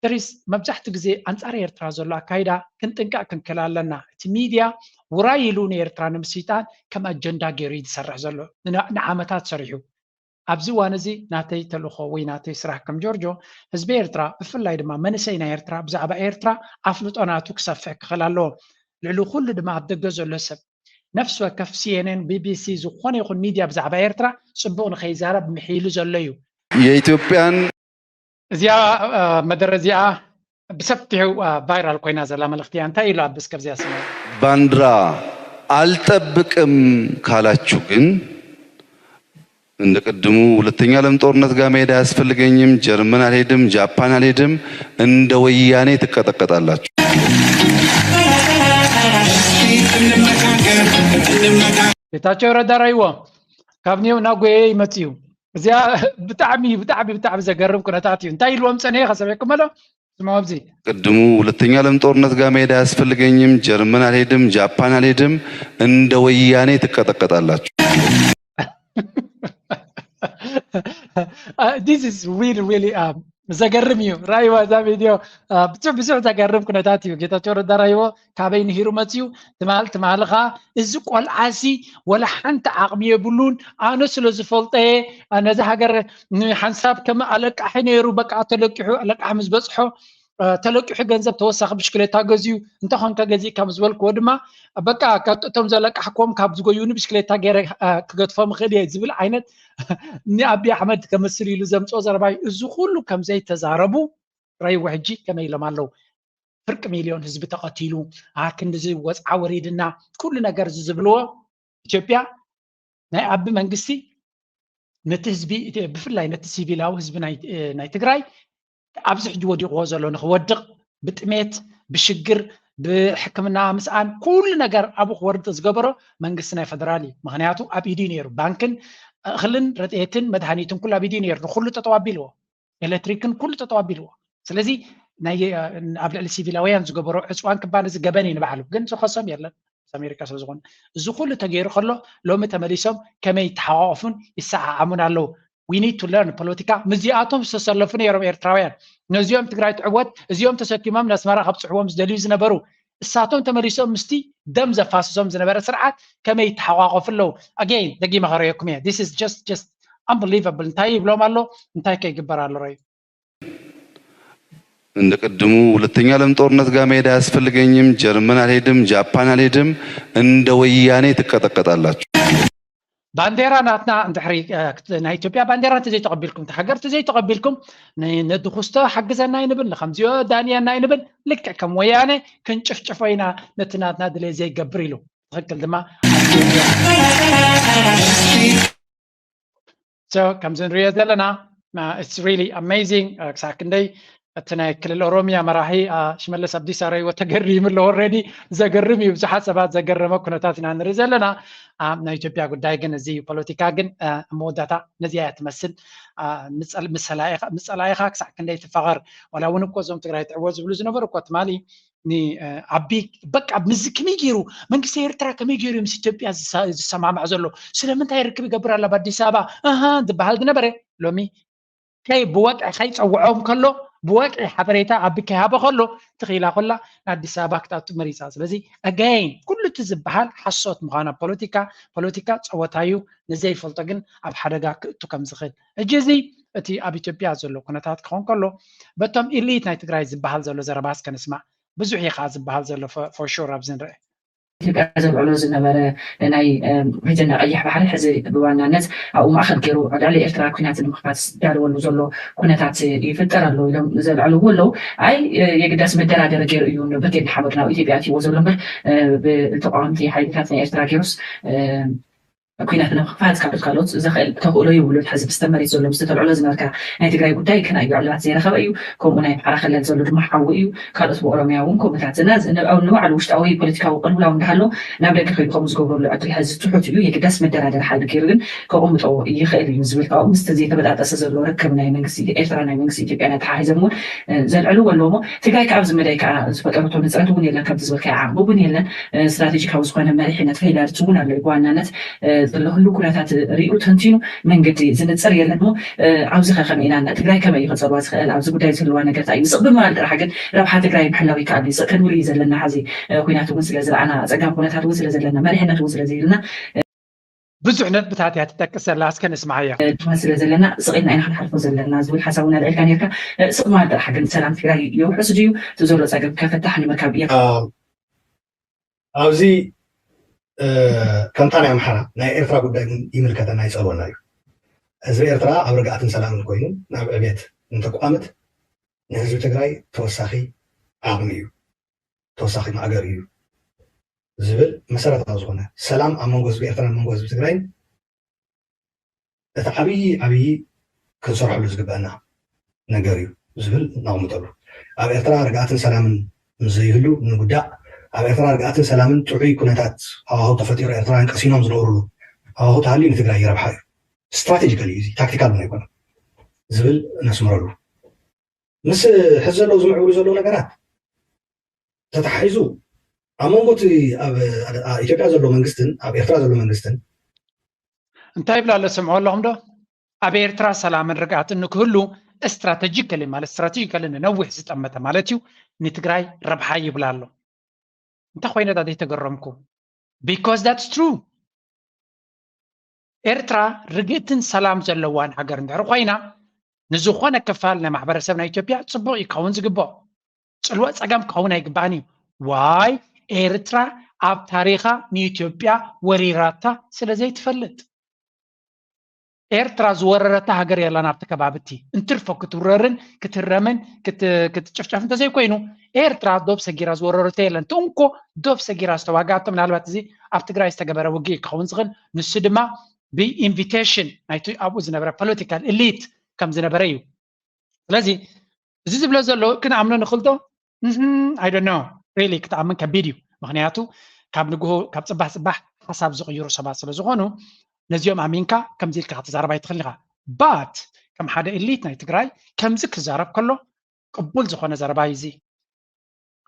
there is መብዛሕትኡ ግዜ ኣንጻር ኤርትራ ዘሎ ኣካይዳ ክንጥንቀቕ ክንክእል ኣለና። እቲ ሚድያ ውራይ ኢሉ ንኤርትራ ንምስይጣን ከም ኣጀንዳ ገይሩ እዩ ዝሰርሕ ዘሎ። ንዓመታት ሰሪሑ። ኣብዚ እዋን እዚ ናተይ ተልእኾ ወይ ናተይ ስራሕ ከም ጆርጆ ህዝቢ ኤርትራ ብፍላይ ድማ መንእሰይ ናይ ኤርትራ ብዛዕባ ኤርትራ ኣፍልጦ ናቱ ክሰፍሕ ክኽእል ኣለዎ። ልዕሊ ኩሉ ድማ ኣብ ደገ ዘሎ ሰብ ነፍሲ ወከፍ CNN፣ BBC ዝኾነ ይኹን ሚድያ ብዛዕባ ኤርትራ ጽቡቕ ንኸይዛረብ ምሒሉ ዘሎ እዩ። የኢትዮጵያን እዚኣ መደረ እዚኣ ብሰፊሑ ቫይራል ኮይና ዘላ መልእኽቲ እያ። እንታይ ኢሉ ኣብ ስከብ እዚኣ ስማ ባንዲራ ኣልጠብቅም ካላችሁ ግን እንደ ቅድሙ ሁለተኛ ዓለም ጦርነት ጋር መሄድ አያስፈልገኝም፣ ጀርመን አልሄድም፣ ጃፓን አልሄድም፣ እንደ ወያኔ ትቀጠቀጣላችሁ። ጌታቸው ረዳ ራይዎ ካብ ኒው ናጎየ ይመጽእ እዩ። እዚኣ ብጣዕሚ ብጣዕሚ ብጣዕሚ ዘገርም ኩነታት እዩ። እንታይ ኢልዎም ጸኒሐ ከሰሚዕኩም ኣሎ? ስማው ኣብዚ ቅድሙ ሁለተኛ ዓለም ጦርነት ጋር መሄድ አያስፈልገኝም፣ ጀርመን አልሄድም፣ ጃፓን አልሄድም፣ እንደ ወያኔ ትቀጠቀጣላችሁ። This is really really ዘገርም እዩ። ራይዋ እዛ ቪድዮ ብዙሕ ብዙሕ ዘገርም ኩነታት እዩ። ጌታቸው ረዳ ራይዎ ካበይ ንሂሩ መፅዩ? ትማል ትማሊ ኸዓ እዚ ቆልዓሲ ወላ ሓንቲ ዓቕሚ የብሉን። ኣነ ስለ ዝፈልጦ እየ ነዚ ሃገር ንሓንሳብ ከም ኣለቃሒ ነይሩ። በቃ ተለቂሑ ኣለቃሒ ምስ በፅሖ ተለቂሑ ገንዘብ ተወሳኺ ብሽክሌታ ገዝዩ እንተኾንከ ገዚእካ ምስ በልክዎ ድማ በቃ እቶም ዘለቃሕክዎም ካብ ዝጎዩኒ ብሽክሌታ ገይረ ክገድፎም እኽእል እየ ዝብል ዓይነት ንኣብይ ኣሕመድ ከመስል ኢሉ ዘምፅኦ ዘረባ እዩ። እዚ ኩሉ ከምዘይተዛረቡ ረይዎ ሕጂ ከመይ ኢሎም ኣለዉ? ፍርቂ ሚልዮን ህዝቢ ተቐቲሉ፣ ክንድዚ ወፅዓ ወሪድና፣ ኩሉ ነገር እዚ ዝብልዎ ኢትዮጵያ ናይ ኣቢ መንግስቲ ነቲ ህዝቢ ብፍላይ ነቲ ሲቪላዊ ህዝቢ ናይ ትግራይ ኣብዚ ሕጂ ወዲቕዎ ዘሎ ንክወድቕ ብጥሜት፣ ብሽግር፣ ብሕክምና ምስኣን ኩሉ ነገር ኣብኡ ክወርድ ዝገበሮ መንግስቲ ናይ ፈደራል እዩ። ምክንያቱ ኣብ ኢዱ እዩ ነይሩ። ባንክን እኽልን ረድኤትን መድሃኒትን ኩሉ ኣብ ኢዱ እዩ ነይሩ። ንኩሉ ጠጠው ኣቢልዎ። ኤሌክትሪክን ኩሉ ጠጠው ኣቢልዎ። ስለዚ ናይ ኣብ ልዕሊ ሲቪላውያን ዝገበሮ ዕፅዋን ክባን እዚ ገበን እዩ ንባዕሉ፣ ግን ዝኸሶም የለን ምስ ኣሜሪካ ስለ ዝኾነ። እዚ ኩሉ ተገይሩ ከሎ ሎሚ ተመሊሶም ከመይ ይተሓቋቆፉን ይሰዓዓሙን ኣለዉ? We need to learn ፖለቲካ ምስዚኣቶም ዝተሰለፉ ነይሮም ኤርትራውያን። ነዚኦም ትግራይ ትዕወት እዚኦም ተሰኪሞም ነስመራ ከብፅሕዎም ዝደልዩ ዝነበሩ እሳቶም ተመሊሶም ምስቲ ደም ዘፋስሶም ዝነበረ ስርዓት ከመይ ይተሓቋቆፉ ኣለዉ? Again ደጊመ ከረየኩም እየ። This is just just unbelievable። እንታይ ይብሎም ኣሎ? እንታይ ከይግበር ኣሎ? ረዩ እንደ ቅድሙ ሁለተኛ ዓለም ጦርነት ጋር መሄድ አያስፈልገኝም። ጀርመን አልሄድም፣ ጃፓን አልሄድም። እንደ ወያኔ ትቀጠቀጣላችሁ። ባንዴራ ናትና እንድሕሪ ናይ ኢትዮጵያ ባንዴራ እንተዘይተቐቢልኩም፣ እቲ ሃገር እንተዘይተቐቢልኩም፣ ነዲ ኩስቶ ሓግዘና ይንብል፣ ንከምዚኦ ዳንየና ይንብል። ልክዕ ከም ወያነ ክንጭፍጭፎ ኢና፣ ነቲ ናትና ድሌት ዘይገብር ኢሉ። ትኽክል ድማ ከምዚ ንሪኦ ዘለና it's really amazing። ክሳብ ክንደይ እቲ ናይ ክልል ኦሮሚያ መራሒ ሽመለስ ኣብዲሳ ረይዎ ተገሪሙ ኣሎ። Already ዘገርም እዩ፣ ብዙሓት ሰባት ዘገረመ ኩነታት ኢና ንርኢ ዘለና። ናይ ኢትዮጵያ ጉዳይ ግን እዚ ፖለቲካ ግን መወዳታ ነዚኣ እያ ትመስል። ምስ ፀላኢኻ ክሳብ ክንደይ ትፋቐር። ዋላ እውን እኮ እዞም ትግራይ ትዕወት ዝብሉ ዝነበሩ እኮ ትማሊ ኣቢ በቃ ምዚ ከመይ ገይሩ መንግስቲ ኤርትራ ከመይ ገይሩ ምስ ኢትዮጵያ ዝሰማማዕ ዘሎ? ስለምንታይ ርክብ ይገብር ኣሎ ኣብ ኣዲስ ኣበባ እህ ዝበሃል ዝነበረ ሎሚ ከይ ብወግዒ ከይፀውዖም ከሎ ብወግዒ ሓበሬታ ኣቢ ከይሃቦ ከሎ ትኽኢላ ኮላ ንኣዲስ ኣበባ ክትኣቱ መሪፃ። ስለዚ again ኩሉ እቲ ዝበሃል ሓሶት ምዃና ፖለቲካ ፖለቲካ ፀወታ እዩ። ንዘይፈልጦ ግን ኣብ ሓደጋ ክእቱ ከም ዝኽእል ሕጂ እዚ እቲ ኣብ ኢትዮጵያ ዘሎ ኩነታት ክኸውን ከሎ በቶም elite ናይ ትግራይ ዝበሃል ዘሎ ዘረባ እስከ ንስማዕ። ብዙሕ እዩ ከዓ ዝበሃል ዘሎ for sure ኣብዚ ንርአ። ኢትዮጵያ ዘልዕሎ ዝነበረ ናይ ሪጅን ናይ ቀይሕ ባሕሪ ሕዚ ብዋናነት ኣብኡ ማእኸል ገይሩ ኣብ ልዕሊ ኤርትራ ኩናት ንምኽፋት ዝዳለወሉ ዘሎ ኩነታት ይፍጠር ኣሎ ኢሎም ዘልዕልዎ ኣለዉ። ኣይ የግዳስ መደራደሪ ገይሩ እዩ ብርጌድ ንሓመዱ ናብ ኢትዮጵያ ኣትይዎ ዘሎ እምበር ብተቃወምቲ ሓይልታት ናይ ኤርትራ ገይሩስ ኩናት ንምኽፋት ካብ ካልኦት ዘኽእል ተኽእሎ የብሉን። ሕዚ ብዝተ መሬት ዘሎ ብዝተተልዕሎ ዝነበርካ ናይ ትግራይ ጉዳይ ከና እዩ ዕላላት ዘይረኸበ እዩ። ከምኡ ናይ ኣምሓራ ክልል ዘሎ ድማ ሓዊ እዩ። ካልኦት ብኦሮሚያ እውን ከምኡታት እና ንባዕሉ ውሽጣዊ ፖለቲካዊ ቅልውላው እንዳሃሎ ናብ ደገ ከይዱ ከምኡ ዝገብረሉ ዕድል ሕዚ ትሑት እዩ። የግዳስ መደራደሪ ሓይሊ ገይሩ ግን ከቕምጦ ይኽእል እዩ ዝብል ካብኡ ምስቲ ዘይተበጣጠሰ ዘሎ ርክብ ናይ መንግስቲ ኤርትራ ናይ መንግስቲ ኢትዮጵያ ናይ ተሓሒዞም እውን ዘልዕልዎ ኣለዎ። ትግራይ ከዓ ኣብዚ መዳይ ከዓ ዝፈጠረቶ ንፅረት እውን የለን ከምቲ ዝበልካዮ ዓቕሚ እውን የለን። ስትራቴጂካዊ ዝኾነ መሪሕነት ፌይላርት እውን ኣሎ። ብዋናነት ዘሎ ህሉ ኩነታት ሪኡ ተንቲኑ መንገዲ ዝንፅር የለን። እሞ ኣብዚ ከ ከመይ ኢና ትግራይ ከመይ እዩ ክፀልዋ ዝኽእል ኣብዚ ጉዳይ ዝህልዋ ነገር እንታይ እዩ? ስቕ ብምባል ጥራሕ ግን ረብሓ ትግራይ ምሕላው ይከኣል እዩ። ስቕ ክንብል እዩ ዘለና። ሕዚ ኩናት እውን ስለ ዝረኣና ፀጋም ኩነታት እውን ስለ ዘለና መሪሕነት እውን ስለ ዘይብልና ብዙሕ ነጥብታት እያ ትጠቅስ ዘላ እስከ ንስማዓያ። ድማ ስለ ዘለና ስቕ ኢልና ኢና ክንሓልፎ ዘለና ዝብል ሓሳብ እውን ኣልዒልካ ነርካ። ስቕ ምባል ጥራሕ ግን ሰላም ትግራይ የውሕስ ድዩ? እቲ ዘሎ ፀገም ከፈታሕ ንምርካብ እያ። ኣብዚ ከምታ ናይ ኣምሓራ ናይ ኤርትራ ጉዳይ እውን ይምልከተና ይፀልወና እዩ። ህዝቢ ኤርትራ ኣብ ርግኣትን ሰላምን ኮይኑ ናብ ዕቤት እንተቋምት ንህዝቢ ትግራይ ተወሳኺ ዓቕሚ እዩ፣ ተወሳኺ ማእገር እዩ ዝብል መሰረታዊ ዝኾነ ሰላም ኣብ መንጎ ህዝቢ ኤርትራን መንጎ ህዝቢ ትግራይን እቲ ዓብዪ ዓብዪ ክንሰርሐሉ ዝግበአና ነገር እዩ ዝብል ነቕምጠሉ። ኣብ ኤርትራ ርግኣትን ሰላምን ምስ ዘይህሉ ንጉዳእ፣ ኣብ ኤርትራ ርግኣትን ሰላምን ጥዑይ ኩነታት ሃዋህው ተፈጢሩ ኤርትራውያን ቀሲኖም ዝነብርሉ ሃዋህው ተሃልዩ ንትግራይ ይረብሓ እዩ። ስትራቴጂካሊ እዩ፣ ታክቲካል እውን ኣይኮነን ዝብል ነስምረሉ። ምስ ሕዚ ዘለዉ ዝምዕብሉ ዘለዉ ነገራት ተተሓሒዙ ኣብ መንጎ እቲ ኣብ ኢትዮጵያ ዘሎ መንግስትን ኣብ ኤርትራ ዘሎ መንግስትን እንታይ ይብላ ኣሎ ስምዑ ኣለኹም ዶ? ኣብ ኤርትራ ሰላምን ርግኣትን ንክህሉ ስትራተጂካሊ ማለት ስትራተጂካሊ ንነዊሕ ዝጠመተ ማለት እዩ ንትግራይ ረብሓ ይብላ ኣሎ። እንታይ ኮይነ ዳ ዘይተገረምኩ? Because that's true። ኤርትራ ርግእትን ሰላም ዘለዋን ሃገር እንድሕር ኮይና ንዝኾነ ክፋል ናይ ማሕበረሰብ ናይ ኢትዮጵያ ፅቡቕ እዩ ክኸውን ዝግብኦ። ፅልዋ ፀገም ክኸውን ኣይግባእን እዩ። ዋይ ኤርትራ ኣብ ታሪኻ ንኢትዮጵያ ወሪራታ ስለ ዘይትፈልጥ። ኤርትራ ዝወረረታ ሃገር የላን ኣብቲ ከባቢ እቲ እንትርፎ ክትውረርን ክትህረምን ክትጭፍጨፍ እንተዘይኮይኑ ኤርትራ ዶብ ሰጊራ ዝወረረቶ የለን። እቲ እንኮ ዶብ ሰጊራ ዝተዋጋኣቶ ምናልባት እዚ ኣብ ትግራይ ዝተገበረ ውግእ ክኸውን ዝኽእል ንሱ ድማ ብኢንቪቴሽን ናይቲ ኣብኡ ዝነበረ ፖለቲካል ኢሊት ከም ዝነበረ እዩ። ስለዚ እዚ ዝብሎ ዘሎ ክንኣምኖ ንኽእል ዶ? I don't know really። ክትኣምን ከቢድ እዩ። ምክንያቱ ካብ ንግሆ ካብ ፅባሕ ፅባሕ ሓሳብ ዝቕይሩ ሰባት ስለ ዝኾኑ ነዚኦም ኣሚንካ ከምዚ ኢልካ ክትዛረብ ኣይትኽእል ኢኻ። But ከም ሓደ elite ናይ ትግራይ ከምዚ ክዛረብ ከሎ ቅቡል ዝኾነ ዘረባ እዩ እዚ።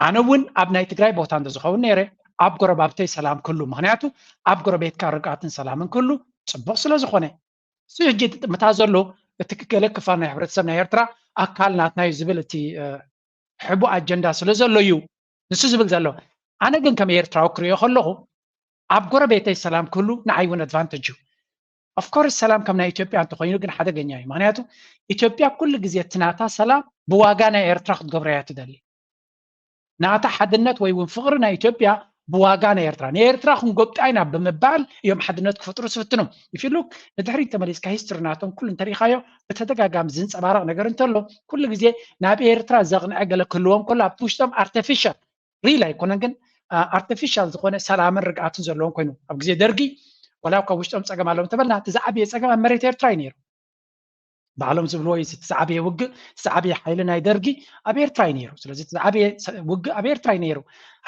ኣነ እውን ኣብ ናይ ትግራይ ቦታ እንተዝኸውን ነይረ ኣብ ጎረባብተይ ሰላም ክህሉ፣ ምክንያቱ ኣብ ጎረቤትካ ርግኣትን ሰላምን ክህሉ ፅቡቕ ስለ ዝኾነ። እሱ ሕጂ እቲ ጥምታ ዘሎ እቲ ገለ ክፋል ናይ ሕብረተሰብ ናይ ኤርትራ ኣካል ናትና እዩ ዝብል እቲ ሕቡእ ኣጀንዳ ስለ ዘሎ እዩ ንሱ ዝብል ዘሎ። ኣነ ግን ከም ኤርትራዊ ክሪኦ ከለኹ ኣብ ጎረቤተይ ሰላም ክህሉ ንዓይ እውን ኣድቫንተጅ እዩ። Of course ሰላም ከም ናይ ኢትዮጵያ እንተኮይኑ ግን ሓደገኛ እዩ። ምክንያቱ ኢትዮጵያ ኩሉ ግዜ እቲ ናታ ሰላም ብዋጋ ናይ ኤርትራ ክትገብሮ እያ ትደሊ። ናታ ሓድነት ወይ እውን ፍቕሪ ናይ ኢትዮጵያ ብዋጋ ናይ ኤርትራ፣ ንኤርትራ ክንጎብጣ ኢና ብምባል እዮም ሓድነት ክፈጥሩ ዝፍትኑ። If you look ንድሕሪት ተመሊስካ ሂስትሪ ናቶም ኩሉ እንተሪኢኻዮ ብተደጋጋሚ ዝንፀባረቕ ነገር እንተሎ ኩሉ ግዜ ናብ ኤርትራ ዘቕንዐ ገለ ክህልዎም ከሎ ኣብቲ ውሽጦም ኣርተፊሻል ሪል ኣይኮነን ግን ኣርተፊሻል ዝኾነ ሰላምን ርግኣትን ዘለዎም ኮይኑ ኣብ ግዜ ደርጊ ወላ ካብ ውሽጦም ፀገም ኣለዎም እንተበልና እቲ ዝዓበየ ፀገም ኣብ መሬት ኤርትራ እዩ ነይሩ። ባዕሎም ዝብልዎ እዩ እቲ ዝዓበየ ውግእ እቲ ዝዓበየ ሓይሊ ናይ ደርጊ ኣብ ኤርትራ እዩ ነይሩ። ስለዚ እቲ ዝዓበየ ውግእ ኣብ ኤርትራ እዩ ነይሩ።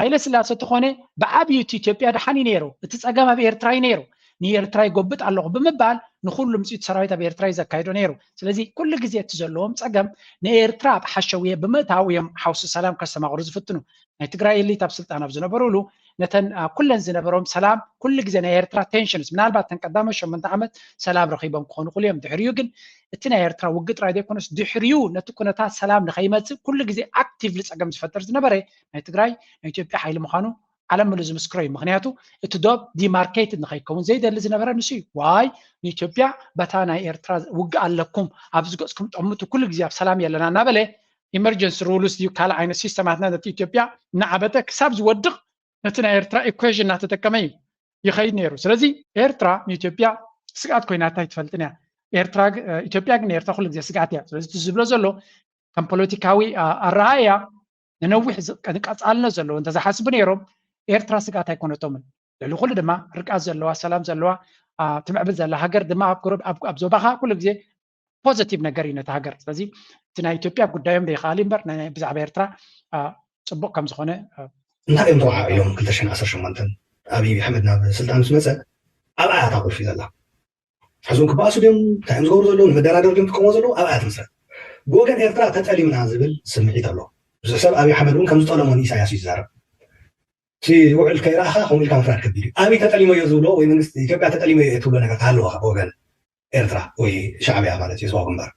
ሃይለ ስላሰ ተኾነ ብዓብዩ እቲ ኢትዮጵያ ደሓን እዩ ነይሩ። እቲ ፀገም ኣብ ኤርትራ እዩ ነይሩ። ንኤርትራ ይጎብጥ ኣለኹ ብምባል ንኩሉ ምፅኡ ሰራዊት ኣብ ኤርትራ እዩ ዘካይዶ ነይሩ። ስለዚ ኩሉ ግዜ እቲ ዘለዎም ፀገም ንኤርትራ ኣብ ሓሸውየ ብምእታው እዮም ሓውሲ ሰላም ከስተማቕሩ ዝፍትኑ። ናይ ትግራይ ኤሊት ኣብ ስልጣን ኣብ ዝነበሩሉ ነተን ኩለን ዝነበሮም ሰላም ኩሉ ግዜ ናይ ኤርትራ ቴንሽንስ ምናልባት ተን ቀዳሞት ሸሞንተ ዓመት ሰላም ረኺቦም ክኾኑ ክሉ እዮም። ድሕሪኡ ግን እቲ ናይ ኤርትራ ውግእ ጥራይ ዘይኮነስ ድሕሪኡ ነቲ ኩነታት ሰላም ንኸይመፅእ ኩሉ ግዜ ኣክቲቭሊ ፀገም ዝፈጥር ዝነበረ ናይ ትግራይ ናይ ኢትዮጵያ ሓይሊ ምዃኑ ዓለም ምሉ ዝምስክሮ እዩ። ምክንያቱ እቲ ዶብ ዲማርኬትድ ንኸይከውን ዘይደሊ ዝነበረ ንሱ እዩ። ዋይ ንኢትዮጵያ በታ ናይ ኤርትራ ውግእ ኣለኩም ኣብዚ ገፅኩም ጠምቱ ኩሉ ግዜ ኣብ ሰላም የለና እናበለ ኢመርጀንሲ ሩልስ ድዩ ካልእ ዓይነት ሲስተማትና ነቲ ኢትዮጵያ እናዓበጠ ክሳብ ዝወድቕ ነቲ ናይ ኤርትራ ኢኩዌሽን እናተጠቀመ እዩ ይኸይድ ነይሩ። ስለዚ ኤርትራ ንኢትዮጵያ ስግኣት ኮይናታ ኣይትፈልጥን እያ። ኤርትራ ኢትዮጵያ ግን ንኤርትራ ኩሉ ግዜ ስግኣት እያ። ስለዚ ዝብሎ ዘሎ ከም ፖለቲካዊ ኣረኣያ ንነዊሕ ቀፃልነት ዘለዎ እንተዝሓስቡ ነይሮም ኤርትራ ስግኣት ኣይኮነቶምን። ልዕሊ ኩሉ ድማ ርግኣት ዘለዋ ሰላም ዘለዋ ትምዕብል ዘላ ሃገር ድማ ኣብ ዞባኻ ኩሉ ግዜ ፖዘቲቭ ነገር እዩ ነቲ ሃገር። ስለዚ እቲ ናይ ኢትዮጵያ ጉዳዮም ዘይከኣል እምበር ብዛዕባ ኤርትራ ፅቡቅ ከም ዝኾነ እንታይ እዮም ተወዓዒሎም ክልተ ሽሕን ዓሰርተ ሸሞንተን ኣብይ ኣሕመድ ናብ ስልጣን ምስ መፀ ኣብኣ እያ እታ ቁልፊ ዘላ። ሕዚ እውን ክበኣሱ ድዮም እንታይ እዮም ዝገብሩ ዘለዉ ንመደራደር ድዮም ክጥቀምዎ ዘለዉ ኣብኣ እያ ትምስረት። ብወገን ኤርትራ ተጠሊምና ዝብል ስምዒት ኣሎ። ብዙሕ ሰብ ኣብይ ኣሕመድ እውን ከም ዝጠለሞ ንኢሳያስ እዩ ዝዛረብ። እቲ ውዕል ከይረኣኻ ከምኡ ኢልካ ምፍራድ ከቢድ እዩ። ኣብይ ተጠሊመዮ ዝብሎ ወይ መንግስቲ ኢትዮጵያ ተጠሊመዮ እየ ትብሎ ነገር ክሃለወኻ ብወገን ኤርትራ ወይ ሻዕብያ ማለት እዩ ዞባ ግንባር።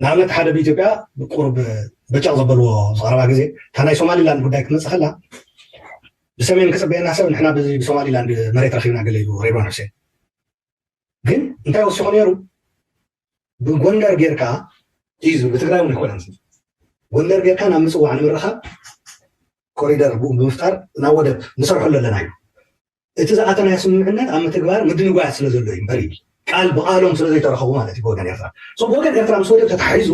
ንኣብነት ሓደ ብኢትዮጵያ ብቁሩብ በጫቕ ዘበልዎ ዝቐረባ ግዜ እታ ናይ ሶማሊላንድ ጉዳይ ክትመፅእ ከላ ብሰሜን ክፅበየና ሰብ ንሕና ብሶማሊላንድ መሬት ረኺብና ገለ ኢሉ ሬድዋን ሕሴን። ግን እንታይ ወሲኹ ነይሩ? ብጎንደር ጌርካ እዩ ዝብል ብትግራይ እውን ኣይኮነን። ጎንደር ጌርካ ናብ ምፅዋዕ ንምርኻብ ኮሪደር ብኡ ብምፍጣር ናብ ወደብ ንሰርሐሉ ኣለና እዩ። እቲ ዝኣተናዮ ስምምዕነት ኣብ ምትግባር ምድንጓያት ስለ ዘሎ እዩ እምበር ይብል ቃል ብቓሎም ስለ ዘይተረኸቡ ማለት እዩ ብወገን ኤርትራ። ብወገን ኤርትራ ምስ ወደብ ተተሓሒዙ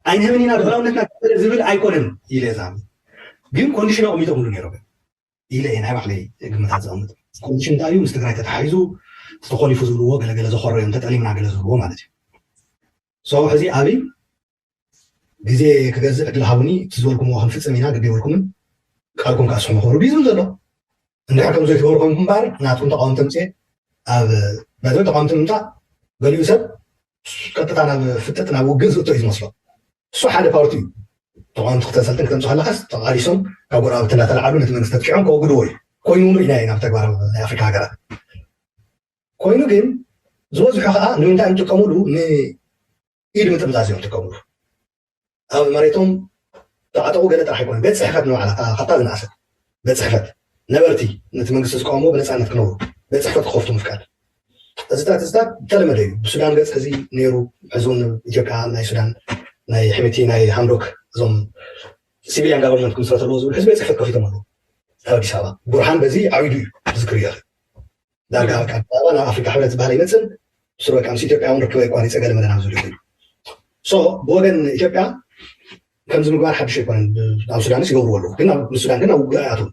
ኣይንህብን ኢና ልዑላውነትና ዝብል ኣይኮነን ኢለ ዛሚ ግን ኮንዲሽን ኣቕሚጦምሉ ነይሮም ኢለ እየ ናይ ባዕለይ ግምታት ዘቐምጥ። ኮንዲሽን እንታይ እዩ? ምስ ትግራይ ተተሓሒዙ ተኾሊፉ ዝብልዎ ገለገለ ዘኾረዮም ተጠሊምና ገለ ዝብልዎ ማለት እዩ። ሶ ሕዚ ኣብይ ግዜ ክገዝእ ዕድል ሃቡኒ እቲ ዝበልኩምዎ ክንፍፅም ኢና ግዲ ይብልኩምን ቃልኩም ካስሑ ምኸሩ ድዩ ዝብል ዘሎ። እንድሕር ከም ዘይትገብሩ ኮንኩም እምበኣር ናትኩም ተቃወምቲ ኣምፅኤ ኣብ ናትኩም ተቃወምቲ ምምፃእ ገሊኡ ሰብ ቀጥታ ናብ ፍጥጥ ናብ ውግእ ዝእቶ እዩ ዝመስሎ። እሱ ሓደ ፓርቲ እዩ። ተቃወምቲ ክተንሰልጥን ክተምፁ ከለካስ ተቃሊሶም ካብ ጎረባብቲ እናተለዓሉ ነቲ መንግስቲ ተጥቂዖም ከወግድዎ እዩ። ኮይኑ እውን ርኢና ኢና ብተግባር ናይ ኣፍሪካ ሃገራት። ኮይኑ ግን ዝበዝሑ ከዓ ንምንታይ እዮም ዝጥቀሙሉ? ንኢድ ምጥምዛዝ እዮም ዝጥቀሙሉ። ኣብ መሬቶም ተዓጠቑ ገለ ጥራሕ ኣይኮነን። ቤት ፅሕፈት ንባዕላ ካብታ ዝነኣሰት ቤት ፅሕፈት ነበርቲ ነቲ መንግስቲ ዝቃወምዎ ብነፃነት ክነብሩ ቤት ፅሕፈት ክኸፍቱ ምፍቃድ። እዚታት እዚታት ዝተለመደ እዩ። ብሱዳን ገፅ ሕዚ ነይሩ። ሕዚ እውን ኢትዮጵያ ናይ ሱዳን ናይ ሕምቲ ናይ ሃምዶክ እዞም ሲቪሊያን ጋቨርንመንት ክምስረተልዎ ዝብል ሕዚ ቤት ፅሕፈት ከፊቶም ኣለዉ ኣብ ኣዲስ ኣበባ። ቡርሃን በዚ ዓቢዱ እዩ ክዝክር ይኽእል። ዳርጋ በቃ ኣዲስ ኣበባ ናብ ኣፍሪካ ሕብረት ዝበሃል ኣይመፅን። ብስሩ በቃ ምስ ኢትዮጵያ እውን ርክበ የቋሪፀ ገለ መለ ናብ ዝብል ኮይኑ ሶ ብወገን ኢትዮጵያ ከምዚ ምግባር ሓድሽ ኣይኮነን። ኣብ ሱዳንስ ይገብርዎ ኣለዉ ግን ምስ ሱዳን ግን ኣብ ውግእ ኣይኣትውን።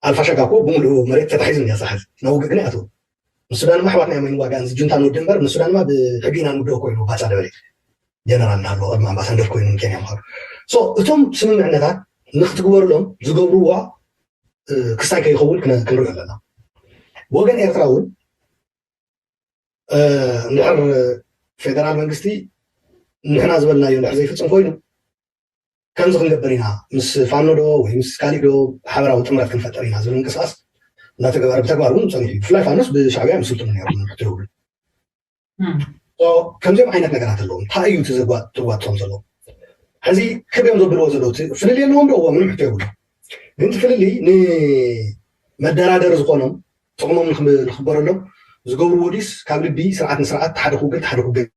ኣልፋሸጋ እኮ ብምሉኡ መሬት ተታሒዙ እኒኣ ሳሕል ናብ ውግእ ግን ኣይኣትውን። ምስ ሱዳን ድማ ኣሕዋትና እዮም ኣይንዋጋእን እዚ ጁንታ ንወዲ እምበር ምስ ሱዳን ድማ ብሕጊ ኢና ንውድኦ ኮይኑ ባጫ ደበሌ ጀነራል እናሃለዎ ቅድሚ ኣምባሳደር ኮይኑ ንኬንያ ምሃሩ። እቶም ስምምዕነታት ንክትግበርሎም ዝገብርዎ ክስታይ ከይኸውን ክንሪኦ ኣለና። ወገን ኤርትራ እውን እንድሕር ፌደራል መንግስቲ ንሕና ዝበልናዮ እንድሕር ዘይፍፅም ኮይኑ ከምዚ ክንገብር ኢና፣ ምስ ፋኖ ዶ ወይ ምስ ካሊእ ዶ ሓበራዊ ጥምረት ክንፈጥር ኢና ዝብል ምንቅስቃስ እናተገበረ ብተግባር እውን ፀኒሑ እዩ። ብፍላይ ፋኖስ ብሻዕብያ ምስልጥኑ ነይሮም ንሕቶ ይብሉ። ከምዚኦም ዓይነት ነገራት ኣለዎም። እንታይ እዩ እቲ ዘጓጥዎም ዘለዎም? ሕዚ ክብዮም ዘብልዎ ዘለዉ ፍልልይ ኣለዎም ዶ? እዎ፣ ምንም ሕቶ የብሉ። ግን እቲ ፍልልይ ንመደራደሪ ዝኾኖም ጥቕሞም ንክበረሎም ዝገብርዎ ድዩስ ካብ ልቢ ስርዓት ንስርዓት ሓደ ክውገድ ሓደ ክውገድ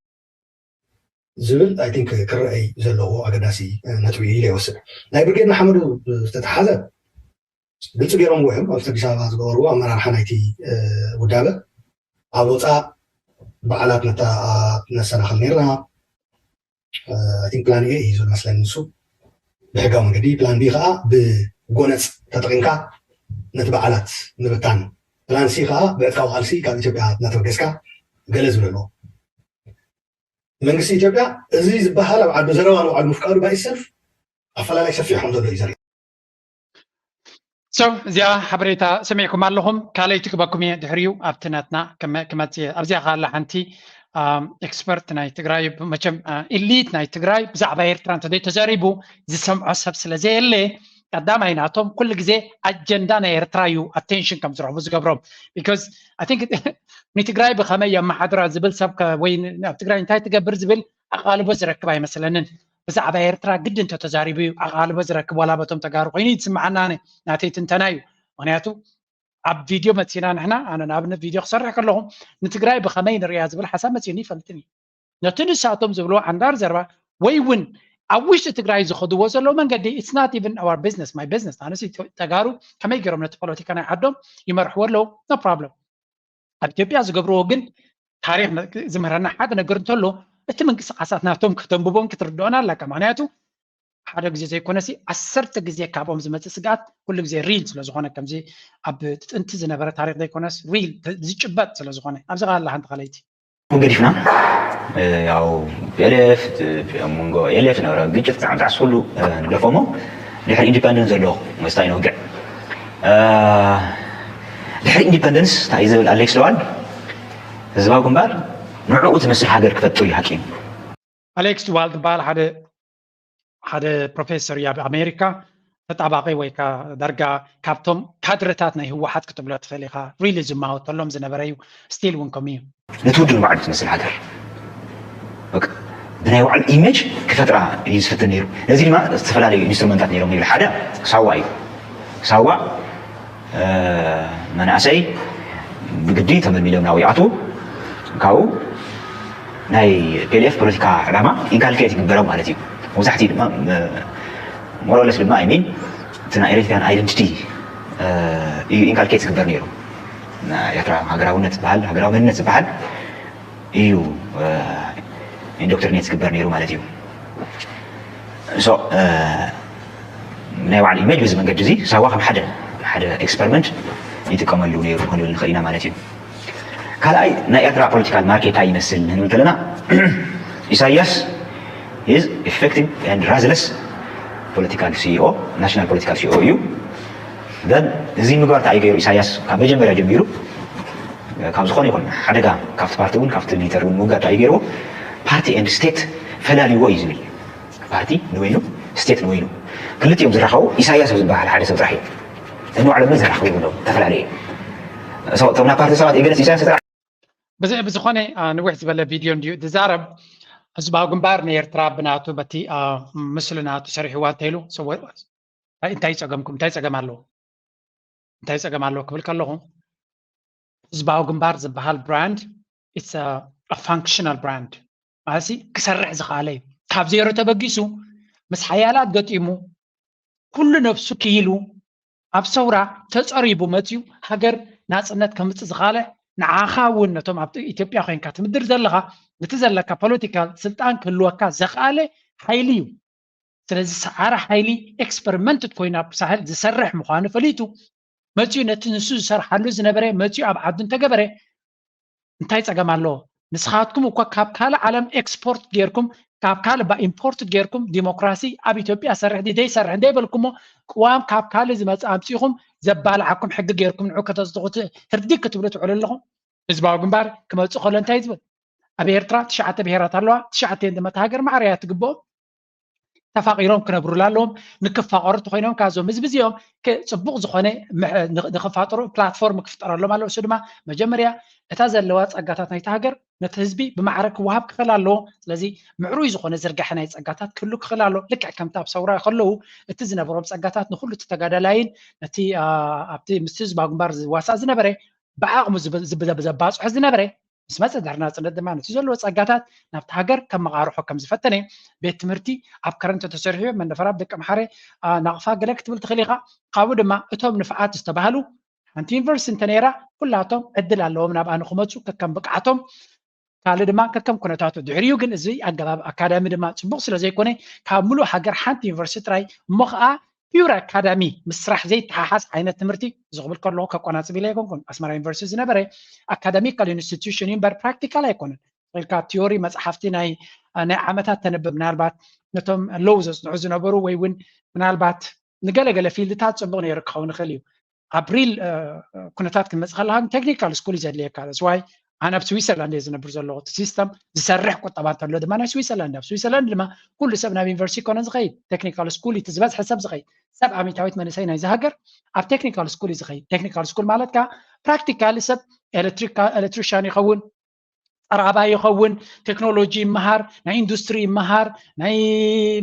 ዝብል ኣይ ቲንክ ክረኣይ ዘለዎ ኣገዳሲ ነጥቢ እዩ ኢለ ይወስድ። ናይ ብርጌድ ንሓመዱ ዝተተሓዘ ግልፂ ገይሮም ውሕም ኣብ ኣዲስ ኣበባ ዝገበርዎ ኣመራርሓ ናይቲ ውዳበ ኣብ ወፃእ በዓላት ነሰናኽል ነርና ቲንክ ፕላን ኤ እዩ ዝብል መስለኒ ንሱ ብሕጋዊ መንገዲ ፕላን ቢ ከዓ ብጎነፅ ተጠቂምካ ነቲ በዓላት ምብታን ፕላን ሲ ከዓ ብዕጥቃዊ ቃልሲ ካብ ኢትዮጵያ እናተበገስካ ገለ ዝብል ኣለዎ። መንግስቲ ኢትዮጵያ እዚ ዝበሃል ኣብ ዓዱ ዘረባ ንባዕሉ ምፍቃዱ ባይሰልፍ ኣፈላላይ ሰፊሕ ከም ዘሎ እዩ ዘርኢ። So እዚኣ ሓበሬታ ሰሚዕኩም ኣለኹም። ካልኣይቲ ክበኩም እየ ድሕሪኡ ኣብቲ ናትና ክመፅእ እየ። ኣብዚኣ ከላ ሓንቲ ኤክስፐርት ናይ ትግራይ መቸም ኢሊት ናይ ትግራይ ብዛዕባ ኤርትራ እንተዘይ ተዘሪቡ ዝሰምዖ ሰብ ስለ ዘየለ ቀዳማይ ናቶም ኩሉ ግዜ ኣጀንዳ ናይ ኤርትራ እዩ ኣቴንሽን ከም ዝረኽቡ ዝገብሮም because I think ንትግራይ ብኸመይ የመሓድራ ዝብል ሰብ ወይ ኣብ ትግራይ እንታይ ትገብር ዝብል ኣቓልቦ ዝረክብ ኣይመስለንን። ብዛዕባ ኤርትራ ግዲ እንተተዛሪቡ እዩ ኣቓልቦ ዝረክብ ዋላ በቶም ተጋሩ ኮይኑ ይስምዓና ኣነ ናተይ ትንተና እዩ። ምክንያቱ ኣብ ቪድዮ መፂና ንሕና ኣነ ንኣብነት ቪድዮ ክሰርሕ ከለኹ ንትግራይ ብኸመይ ንሪያ ዝብል ሓሳብ መፂኒ ይፈልጥን እዩ። ነቲ ንሳቶም ዝብልዎ ዓንዳር ዘረባ ወይ እውን ኣብ ውሽጢ ትግራይ ዝኸድዎ ዘለዉ መንገዲ it's not even our business my business ኣነስ ተጋሩ ከመይ ገይሮም ነቲ ፖለቲካ ናይ ዓዶም ይመርሕዎ ኣለዉ no problem። ኣብ ኢትዮጵያ ዝገብርዎ ግን ታሪክ ዝምህረና ሓደ ነገር እንተሎ እቲ ምንቅስቃሳት ናቶም ከተንብቦን ክትርድኦን ኣለካ። ምክንያቱ ሓደ ግዜ ዘይኮነሲ ዓሰርተ ግዜ ካብኦም ዝመፅእ ስግኣት ኩሉ ግዜ ሪል ስለዝኮነ ከምዚ ኣብ ጥንቲ ዝነበረ ታሪክ ዘይኮነስ ሪል ዝጭበጥ ስለዝኮነ ኣብዚ ካላ ሓንቲ ካልኣይቲ ገዲፍና ያው ፒኤልኤፍ መንጎ ኤልኤፍ ነበረ ግጭት ብጣዕሚ ጣዕስ ኩሉ ንግደፎሞ ድሕሪ ኢንዲፐንደንስ ዘሎ መስታይ ንውግዕ ድሕሪ ኢንዲፐንደንስ እንታይ ዝብል ኣሌክስ ደዋል ህዝባዊ ግንባር ንዕኡ ትመስል ሃገር ክፈጥር እዩ ሓቂ ኣሌክስ ደዋል ዝበሃል ሓደ ሓደ ፕሮፌሰር እዩ ኣብ ኣሜሪካ ተጣባቂ ወይ ከዓ ዳርጋ ካብቶም ካድረታት ናይ ህወሓት ክትብሎ ትኽእል ኢኻ ሪሊ ዝማወተሎም ዝነበረ እዩ ስቲል እውን ከምኡ እዩ ነቲ ውድብ ንባዕሉ ትመስል ሃገር ብናይ ባዕሉ ኢሜጅ ክፈጥራ እዩ ዝፍትን ነይሩ ነዚ ድማ ዝተፈላለዩ ኢንስትሩመንታት ነይሮም ይብል ሓደ ሳዋ እዩ ሳዋ መናእሰይ ብግዲ ተመልሚሎም ናብ ይኣትዉ ካብኡ ናይ ፒኤልኤፍ ፖለቲካ ዕላማ ኢንካልኬት ይግበሮም ማለት እዩ መብዛሕትኡ ድማ ሞሮለስ ድማ ኣይሚን እቲ ናይ ኤሪትሪያን ኣይደንቲቲ እዩ ኢንካልኬት ዝግበር ነይሩ ኤርትራ ሃገራውነት ዝበሃል ሃገራዊ መንነት ዝበሃል እዩ ኢንዶክትሪኔት ዝግበር ነይሩ ማለት እዩ ናይ ባዕሉ ኢሜጅ በዚ መንገዲ እዚ ሳዋ ከም ሓደ ሓደ ኤክስፐሪመንት ይጥቀመሉ ነይሩ ክንብል ንኽእል ኢና ማለት እዩ ካልኣይ ናይ ኤርትራ ፖለቲካል ማርኬት እንታይ ይመስል ንብል ከለና ኢሳያስ is effective and ruthless political CEO national political CEO እዩ then እዚ ምግባር እንታይ ገይሩ ኢሳያስ ካብ መጀመርያ ጀሚሩ ካብ ዝኾነ ይኹን ሓደጋ ካብቲ ፓርቲ እውን ካብቲ ሚሊተሪ እውን ምውጋድ እንታይ ገይርዎ ፓርቲ ኤንድ ስቴት ፈላልይዎ እዩ ዝብል ፓርቲ ንበይኑ ስቴት ንበይኑ ክልቲኦም ዝራኸቡ ኢሳያስ ኣብ ዝበሃል ሓደ ሰብ ጥራሕ እዩ እኒ ባዕሎም ዘራኽቡ ይብሎም ተፈላለየ እቶም ናብ ፓርቲ ሰባት ኤገለስ ኢሳያስ ጥራሕ ብዝኾነ ንውሕ ዝበለ ቪድዮ እንድዩ ዝዛረብ ህዝባዊ ግንባር ንኤርትራ ብናቱ በቲ ምስሉ ናቱ ሰሪሕዋ እንተኢሉ እንታይ ፀገምኩም እንታይ ፀገም ኣለዎ እንታይ ፀገም ኣለዎ ክብል ከለኹ ህዝባዊ ግንባር ዝበሃል ብራንድ it's a functional brand ማለት ክሰርሕ ዝኽኣለ እዩ ካብ ዜሮ ተበጊሱ ምስ ሓያላት ገጢሙ ኩሉ ነብሱ ክኢሉ ኣብ ሰውራ ተፀሪቡ መፅዩ ሃገር ናፅነት ከምፅእ ዝኽኣለ ንዓኻ እውን ነቶም ኣብ ኢትዮጵያ ኮይንካ ትምድር ዘለኻ ነቲ ዘለካ ፖለቲካል ስልጣን ክህልወካ ዘኽኣለ ሓይሊ እዩ ስለዚ ሰዓረ ሓይሊ ኤክስፐሪመንትድ ኮይኑ ኣብ ሳሕል ዝሰርሕ ምዃኑ ፈሊጡ መፅኡ ነቲ ንሱ ዝሰርሓሉ ዝነበረ መፅኡ ኣብ ዓዱ እንተገበረ እንታይ ፀገም ኣለዎ ንስኻትኩም እኮ ካብ ካልእ ዓለም ኤክስፖርት ጌርኩም፣ ካብ ካልእ ባ ኢምፖርት ጌርኩም፣ ዲሞክራሲ ኣብ ኢትዮጵያ ሰርሕ ድዩ ዘይሰርሕ እንተይበልኩሞ፣ ቅዋም ካብ ካልእ ዝመጽእ ኣምጺኹም ዘባልዓኩም ሕጊ ጌርኩም ንዑ ከተጽድቑ ት-፣ ህርዲ ክትብሉ ትውዕሉ ኣለኹም። ህዝባዊ ግንባር ክመጽእ ከሎ እንታይ ዝብል? ኣብ ኤርትራ ትሽዓተ ብሄራት ኣለዋ። ትሽዓተ ድማ እታ ሃገር ማዕረ እያ ትግብኦም። ተፋቒሮም ክነብሩላ ኣለዎም። ንክፋቐሩ እንተኾይኖም ካብዞም ህዝቢ እዚኦም ክ-፣ ጽቡቕ ዝኾነ ምሕ-፣ ን-፣ ንክፋጠሩ ፕላትፎርም ክፍጠረሎም ኣለዎ። እሱ ድማ መጀመርያ እታ ዘለዋ ጸጋታት ናይቲ ሃገር ነቲ ህዝቢ ብማዕረ ክወሃብ ክኽእል ኣለዎ። ስለዚ ምዕሩይ ዝኾነ ዝርጋሐ ናይ ጸጋታት ክህሉ ክኽእል ኣለዎ። ልክዕ ከምቲ ኣብ ሰውራ ከለዉ እቲ ዝነበሮም ጸጋታት ንኹሉ እቲ ተጋዳላይን ነቲ፣ ኣ፣ ኣብቲ ምስቲ ህዝባዊ ግንባር ዝዋሳእ ዝነበረ ብዓቕሙ ዝብ-፣ ዝብ-፣ ዘባጽሖ ዝነበረ ምስ መጸ ድሕሪ ናጽነት ድማ ነቲ ዘለዎ ጸጋታት ናብቲ ሃገር ከመቓርሖ ከም ዝፈተነ፣ ቤት ትምህርቲ ኣብ ከረን ተተሰሪሑ፣ መንደፈራ፣ ደቀምሓረ፣ ኣ፣ ናቕፋ ገለ ክትብል ትኽእል ኢኻ። ካብኡ ድማ እቶም ንፍዓት ዝተባህሉ ሓንቲ ዩኒቨርሲቲ እንተነይራ ኩላቶም ዕድል ኣለዎም ናብኣ ንኽመጹ ከከም ብቕዓቶም። ካልእ ድማ ከከም ኩነታቱ። ድሕሪኡ ግን እዚ ኣገባብ ኣካዳሚ ድማ ጽቡቕ ስለ ዘይኮነ ካብ ምሉእ ሃገር ሓንቲ ዩኒቨርሲቲ ጥራይ እሞ ኸኣ ፒውር ኣካዳሚ ምስ ስራሕ ዘይተሓሓዝ ዓይነት ትምህርቲ እዚ ክብል ከለኹ ከቆናጽብ ኢለ ኣይኮንኩን። ኣስመራ ዩኒቨርሲቲ ዝነበረ ኣካዳሚካል ኢንስቲትዩሽን እዩ እምበር ፕራክቲካል ኣይኮነን። ኢልካ ቲዮሪ መጽሓፍቲ ናይ፣ ናይ ዓመታት ተንብብ ምናልባት ነቶም ሎው ዘጽንዑ ዝነበሩ ወይ እውን ምናልባት ንገለገለ ፊልድታት ጽቡቕ ነይሩ ክኸውን ይኽእል እዩ። ኣብ ሪል፣ እ፣ ኩነታት ክንመጽእ ከለኻ ግን ቴክኒካል ስኩል እዩ ዘድልየካ። That's why ኣነ ኣብ ስዊዘርላንድ እየ ዝነብር ዘለኹ። እቲ ሲስተም ዝሰርሕ ቁጠባ እንተሎ ድማ ናይ ስዊዘርላንድ፣ ኣብ ስዊዘርላንድ ድማ ኩሉ ሰብ ናብ ዩኒቨርሲቲ ኮነ ዝኸይድ፣ ቴክኒካል ስኩል እቲ ዝበዝሐ ሰብ ዝኸይድ። ሰብ ኣሚታዊት መንእሰይ ናይዚ ሃገር ኣብ ቴክኒካል ስኩል እዩ ዝኸይድ። ቴክኒካል ስኩል ማለት ከኣ ፕራክቲካሊ ሰብ ኤሌክትሪካ-፣ ኤሌክትሪሻን ይኸውን፣ ጸራባ ይኸውን፣ ቴክኖሎጂ ይመሃር፣ ናይ ኢንዱስትሪ ይመሃር፣ ናይ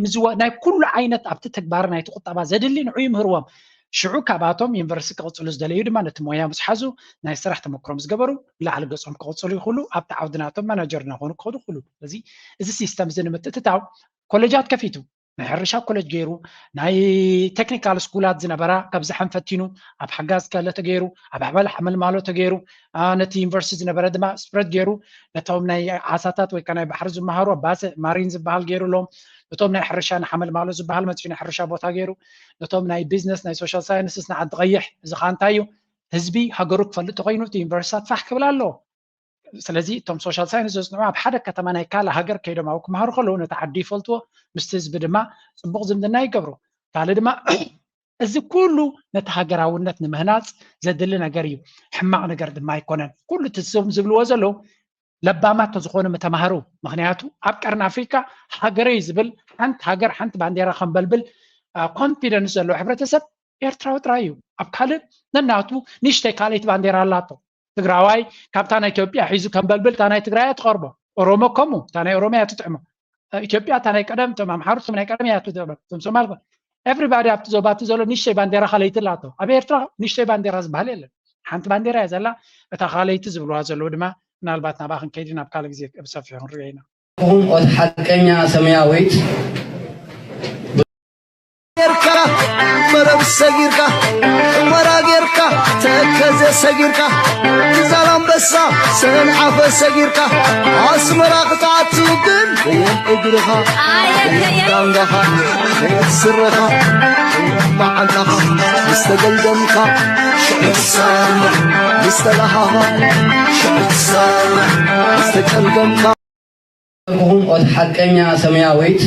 ምዝዋ-፣ ናይ ኩሉ ዓይነት ኣብቲ ተግባር ናይቲ ቁጠባ ዘድሊ ንዑ ይምህርዎም። ሽዑ ካብኣቶም ዩኒቨርሲቲ ክቕጽሉ ዝደለዩ ድማ ነቲ ሞያ ምስ ሓዙ ናይ ስራሕ ተመክሮ ምስ ገበሩ ንላዕሊ ገጾም ክቕጽሉ ይኽእሉ። ኣብቲ ዓውዲ ናቶም ማናጀር እናኾኑ ክኸዱ ይኽእሉ። ስለዚ እዚ ሲስተም እዚ ንምትእትታው ኮሌጃት ከፊቱ፣ ናይ ሕርሻ ኮሌጅ ገይሩ፣ ናይ ቴክኒካል ስኩላት ዝነበራ ከብዝሐን ፈቲኑ፣ ኣብ ሓጋዝ ከለ ተገይሩ፣ ኣብ ኣሕባል ሓመልማሎ ተገይሩ፣ ኣ፣ ነቲ ዩኒቨርሲቲ ዝነበረ ድማ ስፕረድ ገይሩ፣ ነቶም ናይ ዓሳታት ወይ ከዓ ናይ ባሕሪ ዝመሃሩ ኣብ ባሰ ማሪን ዝበሃል ገይሩሎም፣ ነቶም ናይ ሕርሻ ንሓመልማሎ ዝበሃል መፅኡ ናይ ሕርሻ ቦታ ገይሩ፣ ነቶም ናይ ቢዝነስ ናይ ሶሻል ሳይንስስ ንዓዲ ቀይሕ፣ እዚ ከዓ እንታይ እዩ? ህዝቢ ሃገሩ ክፈልጥ ተኮይኑ እቲ ዩኒቨርሲታት ፋሕ ክብል ኣለዎ። ስለዚ እቶም ሶሻል ሳይንስ ዘፅንዑ ኣብ ሓደ ከተማ ናይ ካልእ ሃገር ከይዶም ኣብኡ ክመሃሩ ከለዉ ነቲ ዓዲ ይፈልጥዎ፣ ምስቲ ህዝቢ ድማ ፅቡቕ ዝምድና ይገብሩ። ካልእ ድማ እዚ ኩሉ ነቲ ሃገራውነት ንምህናፅ ዘድሊ ነገር እዩ። ሕማቕ ነገር ድማ ኣይኮነን። ኩሉ እቲ እዞም ዝብልዎ ዘለዉ ለባማት ተዝኾኑ ምተማህሩ። ምኽንያቱ ኣብ ቀርኒ ኣፍሪካ ሃገረይ ዝብል ሓንቲ ሃገር ሓንቲ ባንዴራ ከንበልብል፣ አ፣ ኮንፊደንስ ዘለዎ ሕብረተሰብ ኤርትራዊ ጥራይ እዩ። ኣብ ካልእ ነናቱ ንእሽተይ ካልኣይቲ ባንዴራ ኣላቶ። ትግራዋይ ካብታ ናይ ኢትዮጵያ ሒዙ ከንበልብል እታ ናይ ትግራይ እያ ትቐርቦ። ኦሮሞ ከምኡ እታ ናይ ኦሮሚያ እያ ትጥዕሞ። እ፣ ኢትዮጵያ እታ ናይ ቀደም፣ እቶም ኣምሓሩ እቶም ናይ ቀደም እያ ትጥዕሞ። እቶም ሶማል ከ-፣ ኤቭሪባዲ ኣብቲ ዞባ እቲ ዘሎ ንእሽተይ ባንዴራ ካልኣይቲ ኣላቶ። ኣብ ኤርትራ ንእሽተይ ባንዴራ ዝበሃል የለን። ሓንቲ ባንዴራ እያ ዘላ። እታ ካልኣይቲ ዝብልዋ ዘለዉ ድማ ምናልባት ናብኣ ክንከይድ ናብ ካልእ ግዜ ብሰፊሑ ክንሪኦ ኢና። ኹም ኦት ሓቀኛ ሰማያዊት ጌርካ፣ መረብ ሰጊርካ፣ ሑመራ ጌርካ፣ ተከዘ ሰጊርካ፣ ዛላምበሳ ሰንዓፈ ሰጊርካ፣ ኣስመራ ክትኣቱ ግን ብየን እግርኻ፣ ኣየየየ። ብየን ዳንጋኻ፣ ብየን ስረኻ፣ ብየን መዓንጣኻ ምስ ተገልደምካ፣ ሽዑ ትሰምዕ ምስ ተላሃኻ፣ ሽዑ ትሰምዕ ምስ ተጨልገምካ። ኹም ኦት ሓቀኛ ሰማያዊት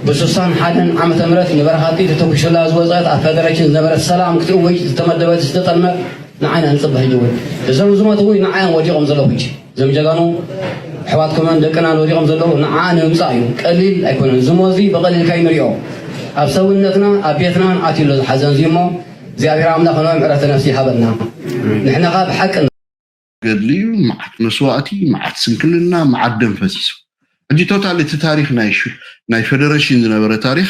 ብስሳን ሓደን ዓመተ ምህረት ንበረኻቲ ተተኩሱላ ዝወፀት ኣብ ፌደሬሽን ዝነበረት ሰላም ክትእውጅ ዝተመደበት ዝተጠልመት ንዓይና ንፅበ ሕጂ እውን እዞም ዝሞቱ እውን ንዓዮም ወዲቖም ዘለዉ ሕጂ እዞም ጀጋኑ ኣሕዋትኩምን ደቅናን ወዲቖም ዘለዉ ንዓ ንምምፃእ እዩ። ቀሊል ኣይኮነን። ዝሞ እዚ ብቐሊል ካይንሪኦ ኣብ ሰውነትና ኣብ ቤትናን ኣትዩ ኣሎ ዝሓዘን እዚ እሞ እግዚኣብሔር ኣምላኽ ነዊሕ ምሕረተ ነፍሲ ይሃበልና። ንሕና ኸዓ ብሓቂ ገድሊ እዩ። መዓት መስዋእቲ፣ መዓት ስንክልና፣ መዓት ደም ፈሲሱ። ሕጂ ቶታል እቲ ታሪኽ ናይ ሽ-፣ ናይ ፌደሬሽን ዝነበረ ታሪኽ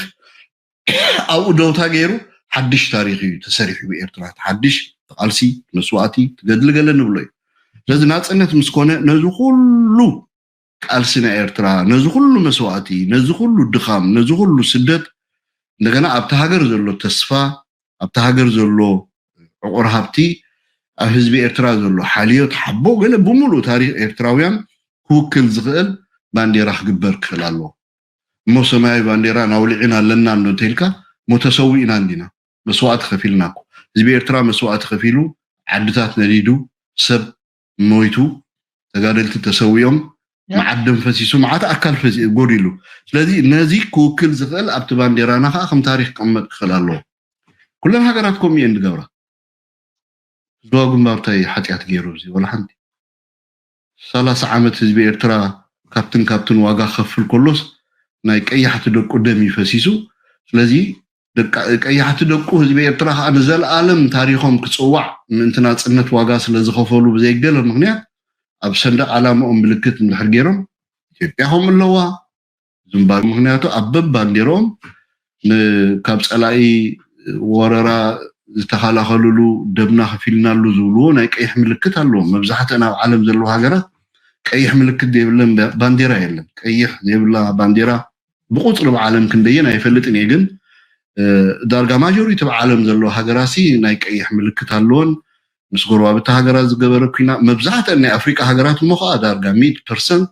ኣብኡ ደውታ ገይሩ ሓድሽ ታሪኽ እዩ ተሰሪሑ ብኤርትራ። እቲ ሓድሽ እቲ ቃልሲ፣ እቲ መስዋእቲ፣ እቲ ገድሊ ገለ ንብሎ እዩ። ስለዚ ናጽነት ምስ ኮነ ነዚ ኩሉ ቃልሲ ናይ ኤርትራ፣ ነዚ ኩሉ መስዋእቲ፣ ነዚ ኩሉ ድኻም፣ ነዚ ኩሉ ስደት እንደገና ኣብቲ ሃገር ዘሎ ተስፋ፣ ኣብቲ ሃገር ዘሎ ዕቑር ሃብቲ፣ ኣብ ህዝቢ ኤርትራ ዘሎ ሓልዮት፣ ሓቦ፣ ገለ ብምሉእ ታሪኽ ኤርትራውያን ክውክል ዝኽእል ባንዴራ ክግበር ክኽእል ኣለዎ። እሞ ሰማያዊ ባንዴራ ናውልዕን ኣለና እንዶ እንተኢልካ፣ እሞ ተሰዊእና እንዲና፣ መስዋእቲ ከፊልና እኮ። ህዝቢ ኤርትራ መስዋእቲ ከፊሉ፣ ዓድታት ነዲዱ፣ ሰብ ሞይቱ፣ ተጋደልቲ ተሰዊኦም፣ መዓት ደም ፈሲሱ፣ መዓት ኣካል ጎዲሉ። ስለዚ ነዚ ክውክል ዝኽእል ኣብቲ ባንዴራና ከዓ ከም ታሪክ ክቕመጥ ክኽእል ኣለዎ። ኩለን ሃገራት ከምኡ እየን ዝገብራ። ህዝባዊ ግንባር እንታይ ሓጢኣት ገይሩ? እዚ ወላ ሓንቲ። ሰላሳ ዓመት ህዝቢ ኤርትራ ካብትን ካብትን ዋጋ ክኸፍል ከሎስ ናይ ቀያሕቲ ደቁ ደም ይፈሲሱ። ስለዚ ቀያሕቲ ደቁ ህዝቢ ኤርትራ ከዓ ንዘለኣለም ታሪኾም ክፅዋዕ ምእንቲ ናፅነት ዋጋ ስለዝኸፈሉ ብዘይገለ ምክንያት ኣብ ሰንደቅ ዓላማኦም ምልክት እንድሕር ገይሮም ኢትዮጵያ ከምኡ ኣለዋ ዝምባል። ምክንያቱ ኣብ በብ ባንዴርኦም ካብ ፀላኢ ወረራ ዝተኸላኸልሉ ደምና ከፊልናሉ ዝብልዎ ናይ ቀይሕ ምልክት ኣለዎም። መብዛሕትአን ኣብ ዓለም ዘለዋ ሃገራት ቀይሕ ምልክት ዘይብለን ባንዴራ የለን። ቀይሕ ዘይብላ ባንዴራ ብቁፅሪ ብዓለም ክንደየን ኣይፈልጥን እየ፣ ግን ዳርጋ ማጆሪቲ ብዓለም ዘለዋ ሃገራሲ ናይ ቀይሕ ምልክት ኣለዎን። ምስ ጎረባብቲ ሃገራት ዝገበረ ኩና መብዛሕትአን ናይ ኣፍሪቃ ሃገራት እሞ ከዓ ዳርጋ ሚእቲ ፐርሰንት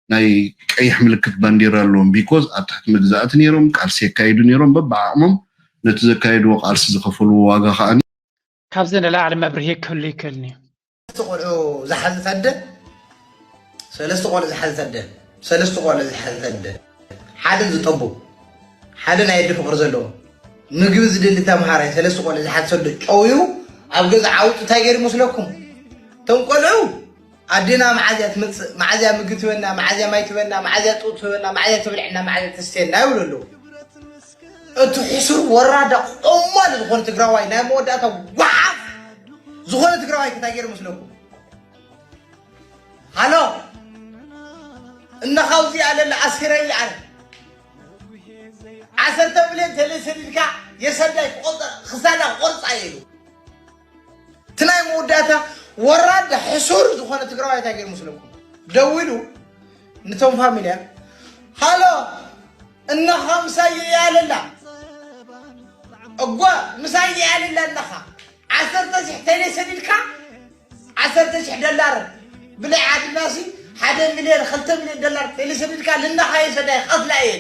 ናይ ቀይሕ ምልክት ባንዴራ ኣለዎም። ቢኮዝ ኣብ ትሕቲ መግዛእቲ ነይሮም፣ ቃልሲ የካይዱ ነይሮም። በብዓቕሞም ነቲ ዘካየድዎ ቃልሲ ዝኸፈልዎ ዋጋ ከዓ ካብዚ ንላዕሊ መብርሂ ክህሉ ይክእልኒ። ሰለስተ ቆልዑ ዝሓዘት ኣደ ሰለስተ ቆልዑ ዝሓዘት ኣደ ሰለስተ ቆልዑ ዝሓዘት ኣደ ሓደ ዝጠቡ ሓደ ናይ ኣደ ፍቕሪ ዘለዎ ምግቢ ዝደሊ ተምሃራይ ሰለስተ ቆልዑ ዝሓዘት ኣደ ጨውዩ ኣብ ገዛ ዓውጡ እንታይ ገይሩ ይመስለኩም? እቶም ቆልዑ ኣዴና መዓዝያ ትመፅእ፣ መዓዝያ ምግቢ ትበና፣ መዓዝያ ማይ ትበና፣ መዓዝያ ጡጥ ትበና፣ መዓዝያ ትብልዕና፣ መዓዝያ ተስትየና ይብሉ ኣለዉ። እቲ ሕሱር ወራዳ ቆማል ዝኾነ ትግራዋይ ናይ መወዳእታ ጓሓፍ ዝኾነ ትግራዋይ እንታይ ገይሩ መስለኩም? ሃሎ እነኻውዚ ኣለለ ኣሲረይ ኣለ ዓሰርተ ሚልዮን ተለይ ሰዲድካ የሰዳይ ክቆርፃ ክሳዳ ክቆርፃ እየ ኢሉ እቲ ናይ መወዳእታ ወራዳ ሕሱር ዝኾነ ትግራዋይ እንታይ ገይሩ መስለኩም? ደዊሉ ንቶም ፋሚልያ ሃሎ እነኻ ምሳይ እያ ኣለላ እጓ ምሳይ እያ ኣለላ እነኻ ዓሰርተ ሽሕ ተይለ ሰዲድካ ዓሰርተ ሽሕ ደላር ብናይ ዓድናሲ ሓደ ሚልዮን ክልተ ሚልዮን ደላር ተይለ ሰዲድካ ልናኻ የሰዳ ይኸፍላ እየ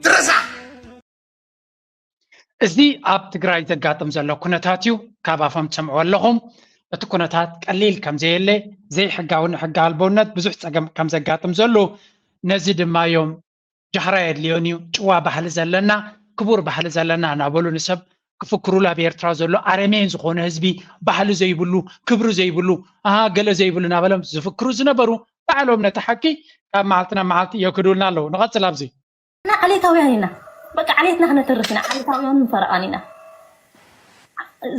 ትረሳ እዚ ኣብ ትግራይ ዘጋጥም ዘሎ ኩነታት እዩ። ካብ ኣፎም ትሰምዕዎ ኣለኹም። እቲ ኩነታት ቀሊል ከም ዘየለ፣ ዘይሕጋውን ሕጊ ኣልቦነት ብዙሕ ፀገም ከም ዘጋጥም ዘሎ፣ ነዚ ድማ እዮም ጃህራ የድልዮን እዩ፣ ጭዋ ባህሊ ዘለና፣ ክቡር ባህሊ ዘለና እናበሉ ንሰብ ክፍክሩሉ ኣብ ኤርትራ ዘሎ ኣረሜን ዝኾነ ህዝቢ ባህሊ ዘይብሉ፣ ክብሪ ዘይብሉ፣ ኣሃ ገለ ዘይብሉ እናበሎም ዝፍክሩ ዝነበሩ ባዕሎም ነቲ ሓቂ ካብ መዓልቲ ናብ መዓልቲ የክዱልና ኣለዉ። ንቐፅል ኣብዚ። ንሕና ዓሌታውያን ኢና። በቃ ዓሌትና ክነተርፍ ኢና። ዓሌታውያንን ፈረቓን ኢና።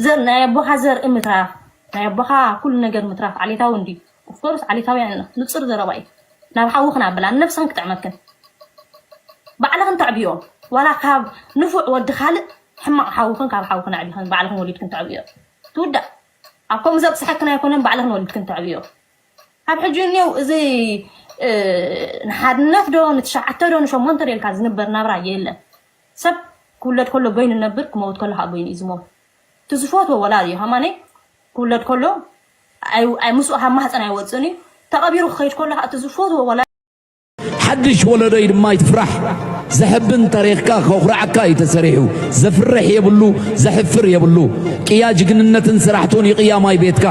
ዘር ናይ ኣቦኻ ዘርኢ ምትራፍ ናይ ኣቦኻ ኩሉ ነገር ምትራፍ ዓሌታዊ እንድዩ። ኦፍኮርስ ዓሌታውያን ኢና። ንጹር ዘረባ እዩ። ናብ ሓዊ ክነብላ ንነብስኽን ክጥዕመክን። ባዕልኽን ተዕብዮ። ዋላ ካብ ንፉዕ ወዲ ካልእ ሕማቕ ሓውኽን ካብ ሓውኽን ኣዕቢኽን ባዕልኽን ወሊድክን ተዕብዮ። ትውዳእ። ኣብ ከምኡ ዘብጽሐክን ኣይኮነን ባዕልኽን ወሊድክን ተዕብዮ። ካብ ሕጂ እኒው እዚ ንሓድነት ዶ ንትሽዓተ ዶ ንሸሞንተ ዶ ኢልካ ዝንበር ናብራ የለን። ሰብ ክውለድ ከሎ በይኑ ነብር ክመውት ከሎ ከዓ በይኑ እዩ ዝመውት። እቲ ዝፈትዎ ወላዲ እዩ ሃማነይ ክውለድ ከሎ ምስኡ ካብ ማህፀን ኣይወፅእን እዩ። ተቐቢሩ ክኸይድ ከሎ ከዓ እቲ ዝፈትዎ ወላዲ ሓድሽ ወለዶ እዩ ድማ ይትፍራሕ። ዘሕብን ታሪኽካ ከኹርዓካ እዩ ተሰሪሑ። ዘፍርሕ የብሉ፣ ዘሕፍር የብሉ። ቅያ ጅግንነትን ስራሕቱን እዩ ቅያማይ ቤትካ።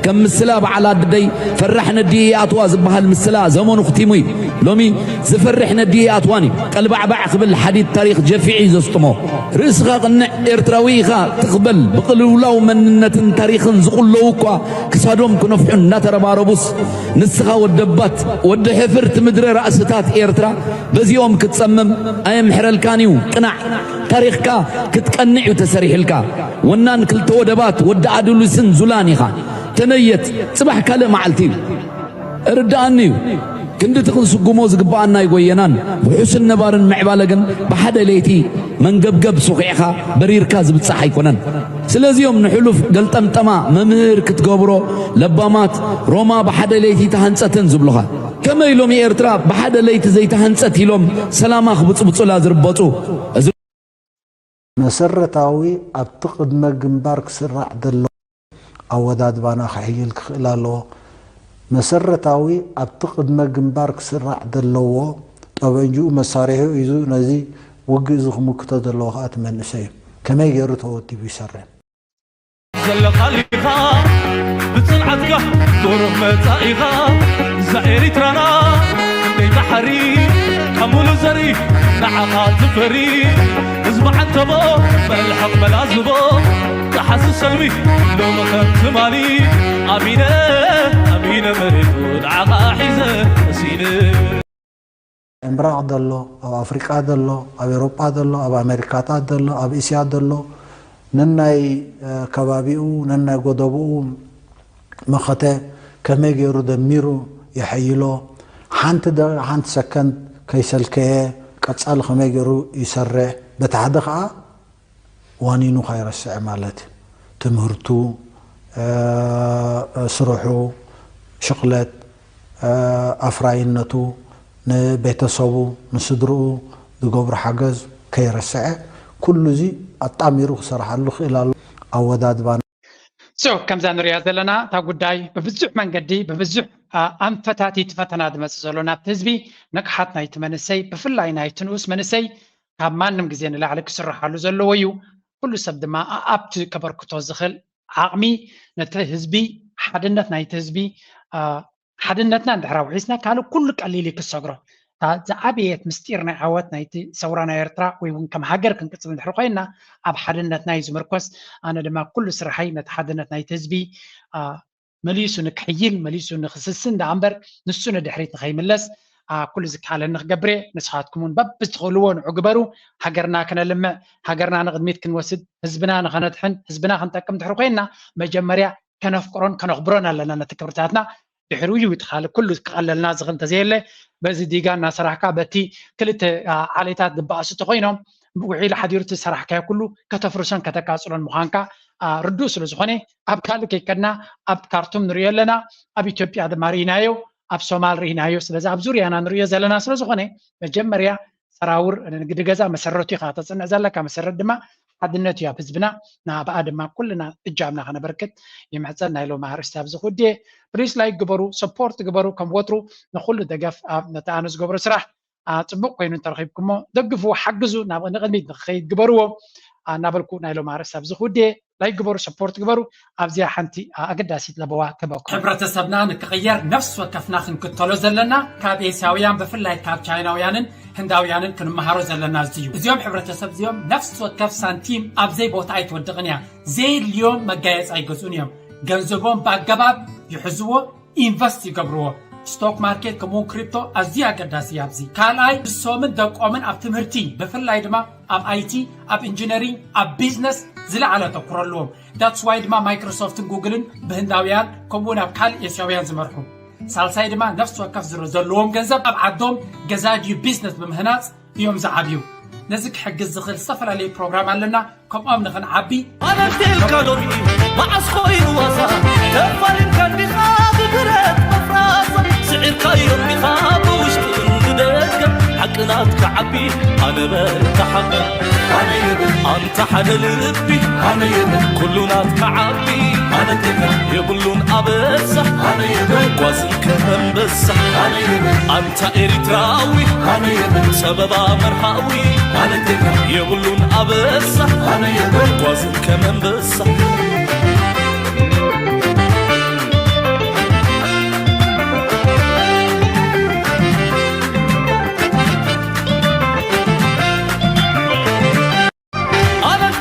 ከም ምስላ በዓል ኣደይ ፈራሕ ነዲኡ ይኣትዋ ዝበሃል ምስላ ዘመኑ ክቲሙ እዩ። ሎሚ ዝፈርሕ ነዲኡ ይኣትዋን እዩ። ቀልባዕባዕ ክብል ሓዲድ ታሪኽ ጀፊዑ እዩ ዘስጥሞ። ርእስኻ ቅንዕ ኤርትራዊ ኢኻ ትኽበል ብቕልውላው መንነትን ታሪኽን ዝቕለዉ እኳ ክሳዶም ክነፍሑ እናተረባረቡስ ንስኻ ወደባት ወዲ ሕፍርቲ ምድሪ ራእስታት ኤርትራ በዚኦም ክትጸምም ኣየምሕረልካን እዩ። ቅናዕ ታሪኽካ ክትቀንዕ እዩ ተሰሪሕልካ። ወናን ክልተ ወደባት ወዲ ኣዱሊስን ዙላን ኢኻ። ተመየጥ ጽባሕ ካልእ መዓልቲ እዩ። እርድኣኒ እዩ። ክንድቲ ክንስጉሞ ዝግብኣና ኣይጎየናን። ውሑስን ነባርን ምዕባለ ግን ብሓደ ለይቲ መንገብገብ ሶኺዕኻ በሪርካ ዝብጻሕ ኣይኮነን። ስለዚ'ዮም ንሕሉፍ ገልጠምጠማ መምህር ክትገብሮ ለባማት ሮማ ብሓደ ለይቲ ተሃንጸትን ዝብሉኻ። ከመይ ሎሚ ኤርትራ ብሓደ ለይቲ ዘይተሃንጸት ኢሎም ሰላማ ክብጽብጹላ ዝርበጹ። እዚ መሰረታዊ ኣብቲ ቅድመ ግንባር ክስራዕ ዘለዎ ኣወዳድባና ክሕይል ክኽእል ኣለዎ። መሰረታዊ ኣብቲ ቅድመ ግንባር ክስራዕ ዘለዎ ጠበንጅኡ መሳሪሑ ሒዙ ነዚ ውግእ እዚ ክምክቶ ዘለዎ ከዓ እቲ መንእሰይ እዩ። ከመይ ገይሩ ተወዲቡ ይሰርሕ? ዘለኻሊኻ ብፅንዓት ብሩኽ መጻኢኻ እዛ ኤሪትራና፣ ክንደይ ባሕሪ ካብ ሙሉ ዘርኢ ንዓኻ ዝፈሪ። ህዝቢ ዓንተቦ መልሕቕ መላዝቦ፣ ዝሓስብ ሰልሚ ሎሚ ከም ትማሊ። ኣሚነ ኣሚነ መሬቱ ንዓኻ ሒዘ መሲነ። ምብራቕ ዘሎ፣ ኣብ ኣፍሪቃ ዘሎ፣ ኣብ ኤውሮጳ ዘሎ፣ ኣብ ኣሜሪካታት ዘሎ፣ ኣብ እስያ ዘሎ፣ ነናይ ከባቢኡ ነናይ ጎደብኡ መኸተ ከመይ ገይሩ ደሚሩ የሐይሎ፣ ሓንቲ ሰከንድ ከይሰልከየ ቀጻሊ ከመይ ገይሩ ይሰርሕ፣ በቲ ሓደ ኸኣ ዋኒኑ ካይረስዐ ማለት እዩ። ትምህርቱ፣ ስርሑ፣ ሽቕለት፣ ኣፍራይነቱ፣ ንቤተሰቡ፣ ንስድርኡ ዝገብሮ ሓገዝ ከይረስዐ ኩሉ እዚ ኣጣሚሩ ክሰርሓሉ ክእል ኣሎ። ኣወዳድባና So ከምዛ ንሪኣ ዘለና እታ ጉዳይ ብብዙሕ መንገዲ ብብዙሕ ኣንፈታት እቲ ፈተና ዝመፅእ ዘሎ ናብቲ ህዝቢ ንቕሓት ናይቲ መንእሰይ ብፍላይ ናይቲ ንኡስ መንእሰይ ካብ ማንም ግዜ ንላዕሊ ክስርሓሉ ዘለዎ እዩ። ኩሉ ሰብ ድማ ኣኣብቲ ከበርክቶ ዝኽእል ዓቕሚ ነቲ ህዝቢ ሓድነት ናይቲ ህዝቢ ሓድነትና እንድሕር ኣውሒስና ካልእ ኩሉ ቀሊል እዩ ክሰግሮ። እታ ዝዓበየት ምስጢር ናይ ዓወት ናይቲ ሰውራ ናይ ኤርትራ ወይ እውን ከም ሃገር ክንቅጽል እንድሕር ኮይንና ኣብ ሓድነትና እዩ ዝምርኮስ። ኣነ ድማ ኩሉ ስርሐይ ነቲ ሓድነት ናይቲ ህዝቢ መሊሱ ንክሕይል መሊሱ ንክስስን ደኣ እምበር ንሱ ንድሕሪት ንከይምለስ ኩሉ ዝከኣለኒ ክገብር እየ። ንስኻትኩም እውን በብትኽእልዎ ንዑ ግበሩ። ሃገርና ክነልምዕ፣ ሃገርና ንቕድሚት ክንወስድ፣ ህዝብና ንኸነድሕን፣ ህዝብና ክንጠቅም ድሕሪ ኮይንና መጀመርያ ከነፍቅሮን ከነኽብሮን ኣለና ነቲ ክብርታትና። ድሕሪኡ እዩ እቲ ካልእ ኩሉ ክቐለልና ዝኽእል እንተዘየለ በዚ ዲጋ እናሰራሕካ በቲ ክልተ ዓሌታት ዝበኣሱ ተኮይኖም ውዒሉ ሓዲሩ እቲ ዝሰራሕካዮ ኩሉ ከተፍርሶን ከተቃፅሎን ምዃንካ ርዱእ ስለ ዝኾነ ኣብ ካልእ ከይከድና ኣብ ካርቱም ንሪኦ ኣለና፣ ኣብ ኢትዮጵያ ድማ ርኢናዮ፣ ኣብ ሶማል ርኢናዮ። ስለዚ ኣብ ዙርያና ንሪኦ ዘለና ስለ ዝኾነ መጀመርያ ሰራውር ንግዲ ገዛ መሰረቱ ኢኻ ተፅንዕ ዘለካ። መሰረት ድማ ሓድነት እዩ ኣብ ህዝብና። ንኣብኣ ድማ ኩልና እጃምና ከነበርክት ይምሕፀን። ናይ ሎሚ ኣርእስቲ ኣብዚ ክውድየ። ፕሊስ ላይክ ግበሩ፣ ሰፖርት ግበሩ። ከም ወትሩ ንኩሉ ደገፍ ኣብ ነቲ ኣነ ዝገብሮ ስራሕ ጽቡቕ ኮይኑ እንተረኺብኩሞ ደግፉ፣ ሓግዙ፣ ናብ ንቕድሚት ንክኸይድ ግበርዎ እናበልኩ ናይ ሎሚ ኣርእስቲ ኣብዚ ክውድየ። ላይክ ግበሩ፣ ሰፖርት ግበሩ። ኣብዚኣ ሓንቲ ኣገዳሲት ለበዋ ክህበኩም። ሕብረተሰብና ንክቕየር ነፍሲ ወከፍና ክንክተሎ ዘለና ካብ ኤስያውያን ብፍላይ ካብ ቻይናውያንን ህንዳውያንን ክንመሃሮ ዘለና እዚ እዩ። እዚኦም ሕብረተሰብ እዚኦም ነፍሲ ወከፍ ሳንቲም ኣብ ዘይቦታ ኣይትወድቕን እያ። ዘየድልዮም መጋየፂ ኣይገዝኡን እዮም። ገንዘቦም ብኣገባብ ይሕዝዎ፣ ኢንቨስት ይገብርዎ። ስቶክ ማርኬት ከምኡውን ክሪፕቶ ኣዝዩ ኣገዳሲ እዩ ኣብዚ። ካልኣይ ንሶምን ደቆምን ኣብ ትምህርቲ ብፍላይ ድማ ኣብ ኣይቲ፣ ኣብ ኢንጂነሪንግ፣ ኣብ ቢዝነስ ዝለዓለ ኣተኩሮ ኣለዎም። ዳትስ ዋይ ድማ ማይክሮሶፍትን ጉግልን ብህንዳውያን ከምኡውን ኣብ ካልእ ኤስያውያን ዝመርሑ። ሳልሳይ ድማ ነፍሲ ወከፍ ዝሮ ዘለዎም ገንዘብ ኣብ ዓዶም ገዛ ድዩ ቢዝነስ ብምህናፅ እዮም ዝዓብዩ። ነዚ ክሕግዝ ዝኽእል ዝተፈላለዩ ፕሮግራም ኣለና። ከምኦም ንኽንዓቢ ኣነቴልካ ሎሚ መዓስ ኮይኑ ዋዛ ተፋሊምካ እንዲኻ ብብረት መፍራሳ ስዒርካዮ እንዲኻ ብውሽጥን ብደገ ሓቂ ናትካ ዓቢ ኣነ በርትዓኒ ኣንታ ሓደ ልቢ ኣነ የብን ኩሉ ናትካ ዓቢ ኣነ ቴልካ የብሉን ኣበሳ ኣነ የብን ጓዝን ከመንበሳ ኣነ የብን ኣንታ ኤሪትራዊ ኣነ የብን ጸበባ መርሃዊ ኣነ ቴልካ የብሉን ኣበሳ ኣነ የብን ጓዝን ከመንበሳ